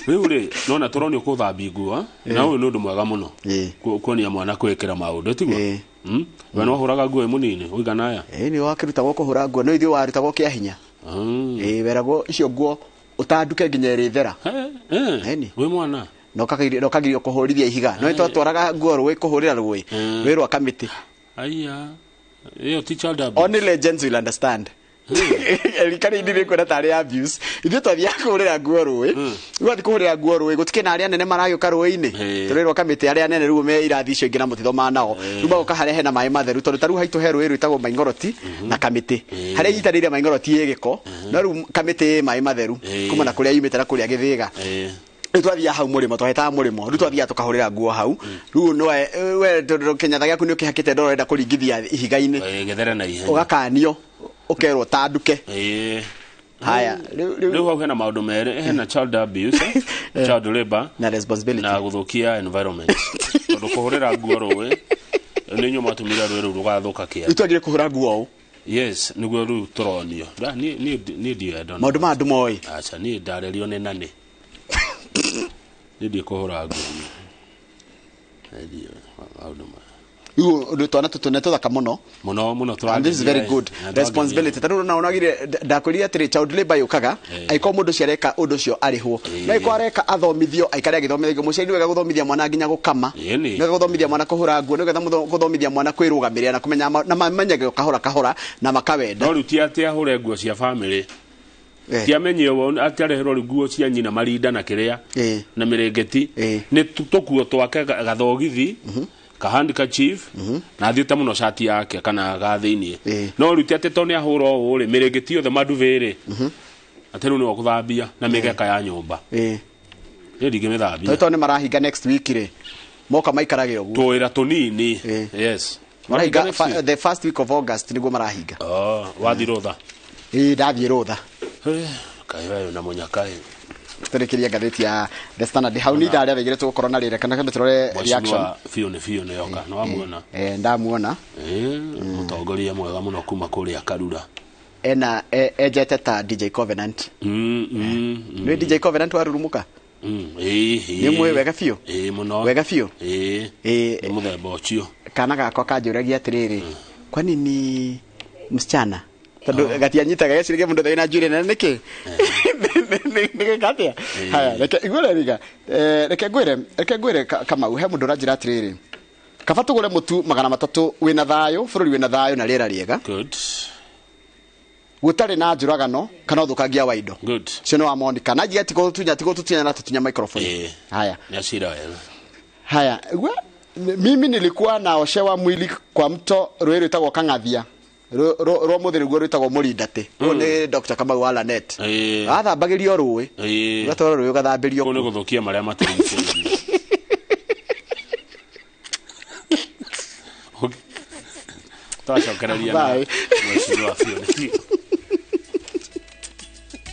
[SPEAKER 1] Rĩu rĩ, nona tũronio kũthambia nguo, na ũyũ nĩ ũndũ mwega mũno. Kuonia mwana kwĩkĩra maũndũ, tiguo? We no hũraga nguo ĩ mũnini, ũigana aya?
[SPEAKER 2] Nĩ wakĩrutagwo kũhũra nguo, no ithuĩ warutagwo kĩa hinya. Weragwo icio nguo ũtanduke nginya ĩrĩthera.
[SPEAKER 1] Wĩ mwana?
[SPEAKER 2] Na ũkagirio kũhũrithia ihiga. No twatwaraga nguo rũĩ kũhũrĩra rũĩ. Rũĩ rwa kamĩtĩ.
[SPEAKER 1] Aya. Ĩyo ti child abuse.
[SPEAKER 2] Only legends will understand. Rika rĩu rĩkwenda tarĩ abuse. Ithuĩ twathiaga kũhũrĩra nguo rũĩ. Rĩu wathiĩ kũhũrĩra nguo rũĩ, gũtikĩrĩ na arĩa anene maragĩũka rũĩ-inĩ. Tũrũĩ rwa kamĩtĩ arĩa anene rĩu me irathi icio ingĩ na mũtithomaga nao. Rĩu magoka harĩa hena maĩ matheru, tondũ ta rĩu haitũ he rũĩ rwĩtagwo Maing'oroti na kamĩtĩ. Harĩa inyitanĩire Maing'oroti ĩ gĩko, no rĩu kamĩtĩ ĩ maĩ matheru kuma na kũrĩa yumĩte na kũrĩa Gĩthĩga. Rĩu twathiaga hau mũrĩmo, twahetaga mũrĩmo, rĩu twathiaga tũkahũrĩra nguo hau. Rĩu no we tondũ kĩnyatha gĩaku nĩ ũkĩhakĩte ndoro ũrenda kũringithia ihiga-inĩ.
[SPEAKER 1] Gĩthere na ihenya.
[SPEAKER 2] Ũgakanio, ũkerwo ũtanduke. Haya,
[SPEAKER 1] Rĩu hau hena maũndũ merĩ, hena child abuse, child labor
[SPEAKER 2] na responsibility
[SPEAKER 1] na gũthũkia environment. Tondũ kũhũrĩra nguo rũĩ nĩ inyuĩ mwatũmire rũĩ rũu rũgathũka kĩanda.
[SPEAKER 2] Rĩu twagire kũhũra nguo ũũ.
[SPEAKER 1] Yes, nĩguo rĩu tũronio. Niĩ ndiũĩ
[SPEAKER 2] Maũndũ maya andũ moĩ.
[SPEAKER 1] Aca, niĩ ndarerio nĩ nani. Niĩ ndiũĩ kũhũra nguo. Ndiũĩ maũndũ maya.
[SPEAKER 2] Rĩu ũndũ twana tũtũ nĩ tũthaka mũno.
[SPEAKER 1] Mũno, mũno
[SPEAKER 2] And this is very
[SPEAKER 1] tũrageria,
[SPEAKER 2] good.
[SPEAKER 1] tũrageria.
[SPEAKER 2] Responsibility. Ta rĩu onagire ndakwĩrire atĩrĩ, child labor yũkaga, angĩkorwo mũndũ ũcio areka ũndũ ũcio arĩhwo. No angĩkorwo areka athomithio, aikare agĩthomithio, mũciari nĩ wega gũthomithia mwana nginya gũkama. Nĩ wega gũthomithia mwana kũhũra nguo, nĩ wega gũthomithia mwana kwĩrũgamĩrĩra na kũmenya na mamenyage kahora kahora na makawenda.
[SPEAKER 1] No rĩu ti atĩ ahũre nguo cia family. Ti amenye ũũ, atĩ areherwo rĩu nguo cia nyina marinda na kĩrĩa na mĩrĩngĩti. Nĩ tũkuo twake gathogithi, ka handkerchief, na athiĩte mũno cati yake kana ga thĩiniĩ. No rĩu ti atĩ tondũ nĩ ahũra ũũ rĩ, mĩrĩngĩti yothe maduve rĩ, atĩ rĩu nĩwe ũgũthambia na mĩgeka ya nyũmba. Niĩ ndingĩmĩthambia.
[SPEAKER 2] Tondũ nĩ marahinga next week rĩ, moka maikarage ũguo.
[SPEAKER 1] Tũwĩra tũnini. Yes.
[SPEAKER 2] Marahinga
[SPEAKER 1] Next week.
[SPEAKER 2] the first week of August nĩguo marahinga.
[SPEAKER 1] Oh, wathiĩ rũtha?
[SPEAKER 2] Ndathiĩ rũtha.
[SPEAKER 1] Kaĩ we na mũnyaka ĩ.
[SPEAKER 2] Tũrĩkĩrie ngathĩti ya The Standard. Hau nĩ ithaa rĩa thaa igĩrĩ tũgũkorwo na rĩrĩ, kana tũrore
[SPEAKER 1] Mheshimiwa
[SPEAKER 2] reaction.
[SPEAKER 1] Biũ nĩ biũ nĩ yoka, nĩ wamuona?
[SPEAKER 2] Ndamuona.
[SPEAKER 1] Mũtongoria mwega mũno kuma kũrĩa Karura.
[SPEAKER 2] Ena, enjete ta DJ Covenant. Nĩ DJ Covenant warurumuka? Nĩ mũĩ wega biũ?
[SPEAKER 1] Mũno.
[SPEAKER 2] Wega biũ?
[SPEAKER 1] Nĩ mũthemba ũcio.
[SPEAKER 2] Kana gakwa kanjũragia atĩrĩrĩ, kwani ni msichana? Tondũ gatianyitaga geciririe mũndũ wĩna njuĩrĩ nene nĩkĩ? Nĩ gĩka atĩa? Haya, reke igũre riga. Reke ngwĩre, reke ngwĩre Kamau, he mũndũ ũranjĩra atĩrĩrĩ. Kaba tũgũre mũtu 300 wĩna thayũ, bũrũri wĩna thayũ na rĩera rĩega.
[SPEAKER 1] Good.
[SPEAKER 2] Gũtarĩ na njũragano kana ũthũkangia wa indo.
[SPEAKER 1] Good.
[SPEAKER 2] Ũcio nĩ wa Monica. Na njiga tigo tunya tigo tutunya na tutunya microphone. Haya.
[SPEAKER 1] Nĩ acira wega.
[SPEAKER 2] Haya, we, mimi nilikuwa naoshewa mwili kwa mto rũĩ rwĩtagwo Kang'athia. Rwa mũthĩ nĩguo rwĩtagwo Mũrindatĩ. Ũyũ nĩ Dr. Kamau wa Lanet. Athambagĩrio rũĩ. Ũgatwarwo rũĩ ũgathambĩrio.
[SPEAKER 1] Kũu nĩ gũthũkia marĩa matũrigicĩirie. Twacokereria na
[SPEAKER 2] Bye.
[SPEAKER 1] mheshimiwa Fiona.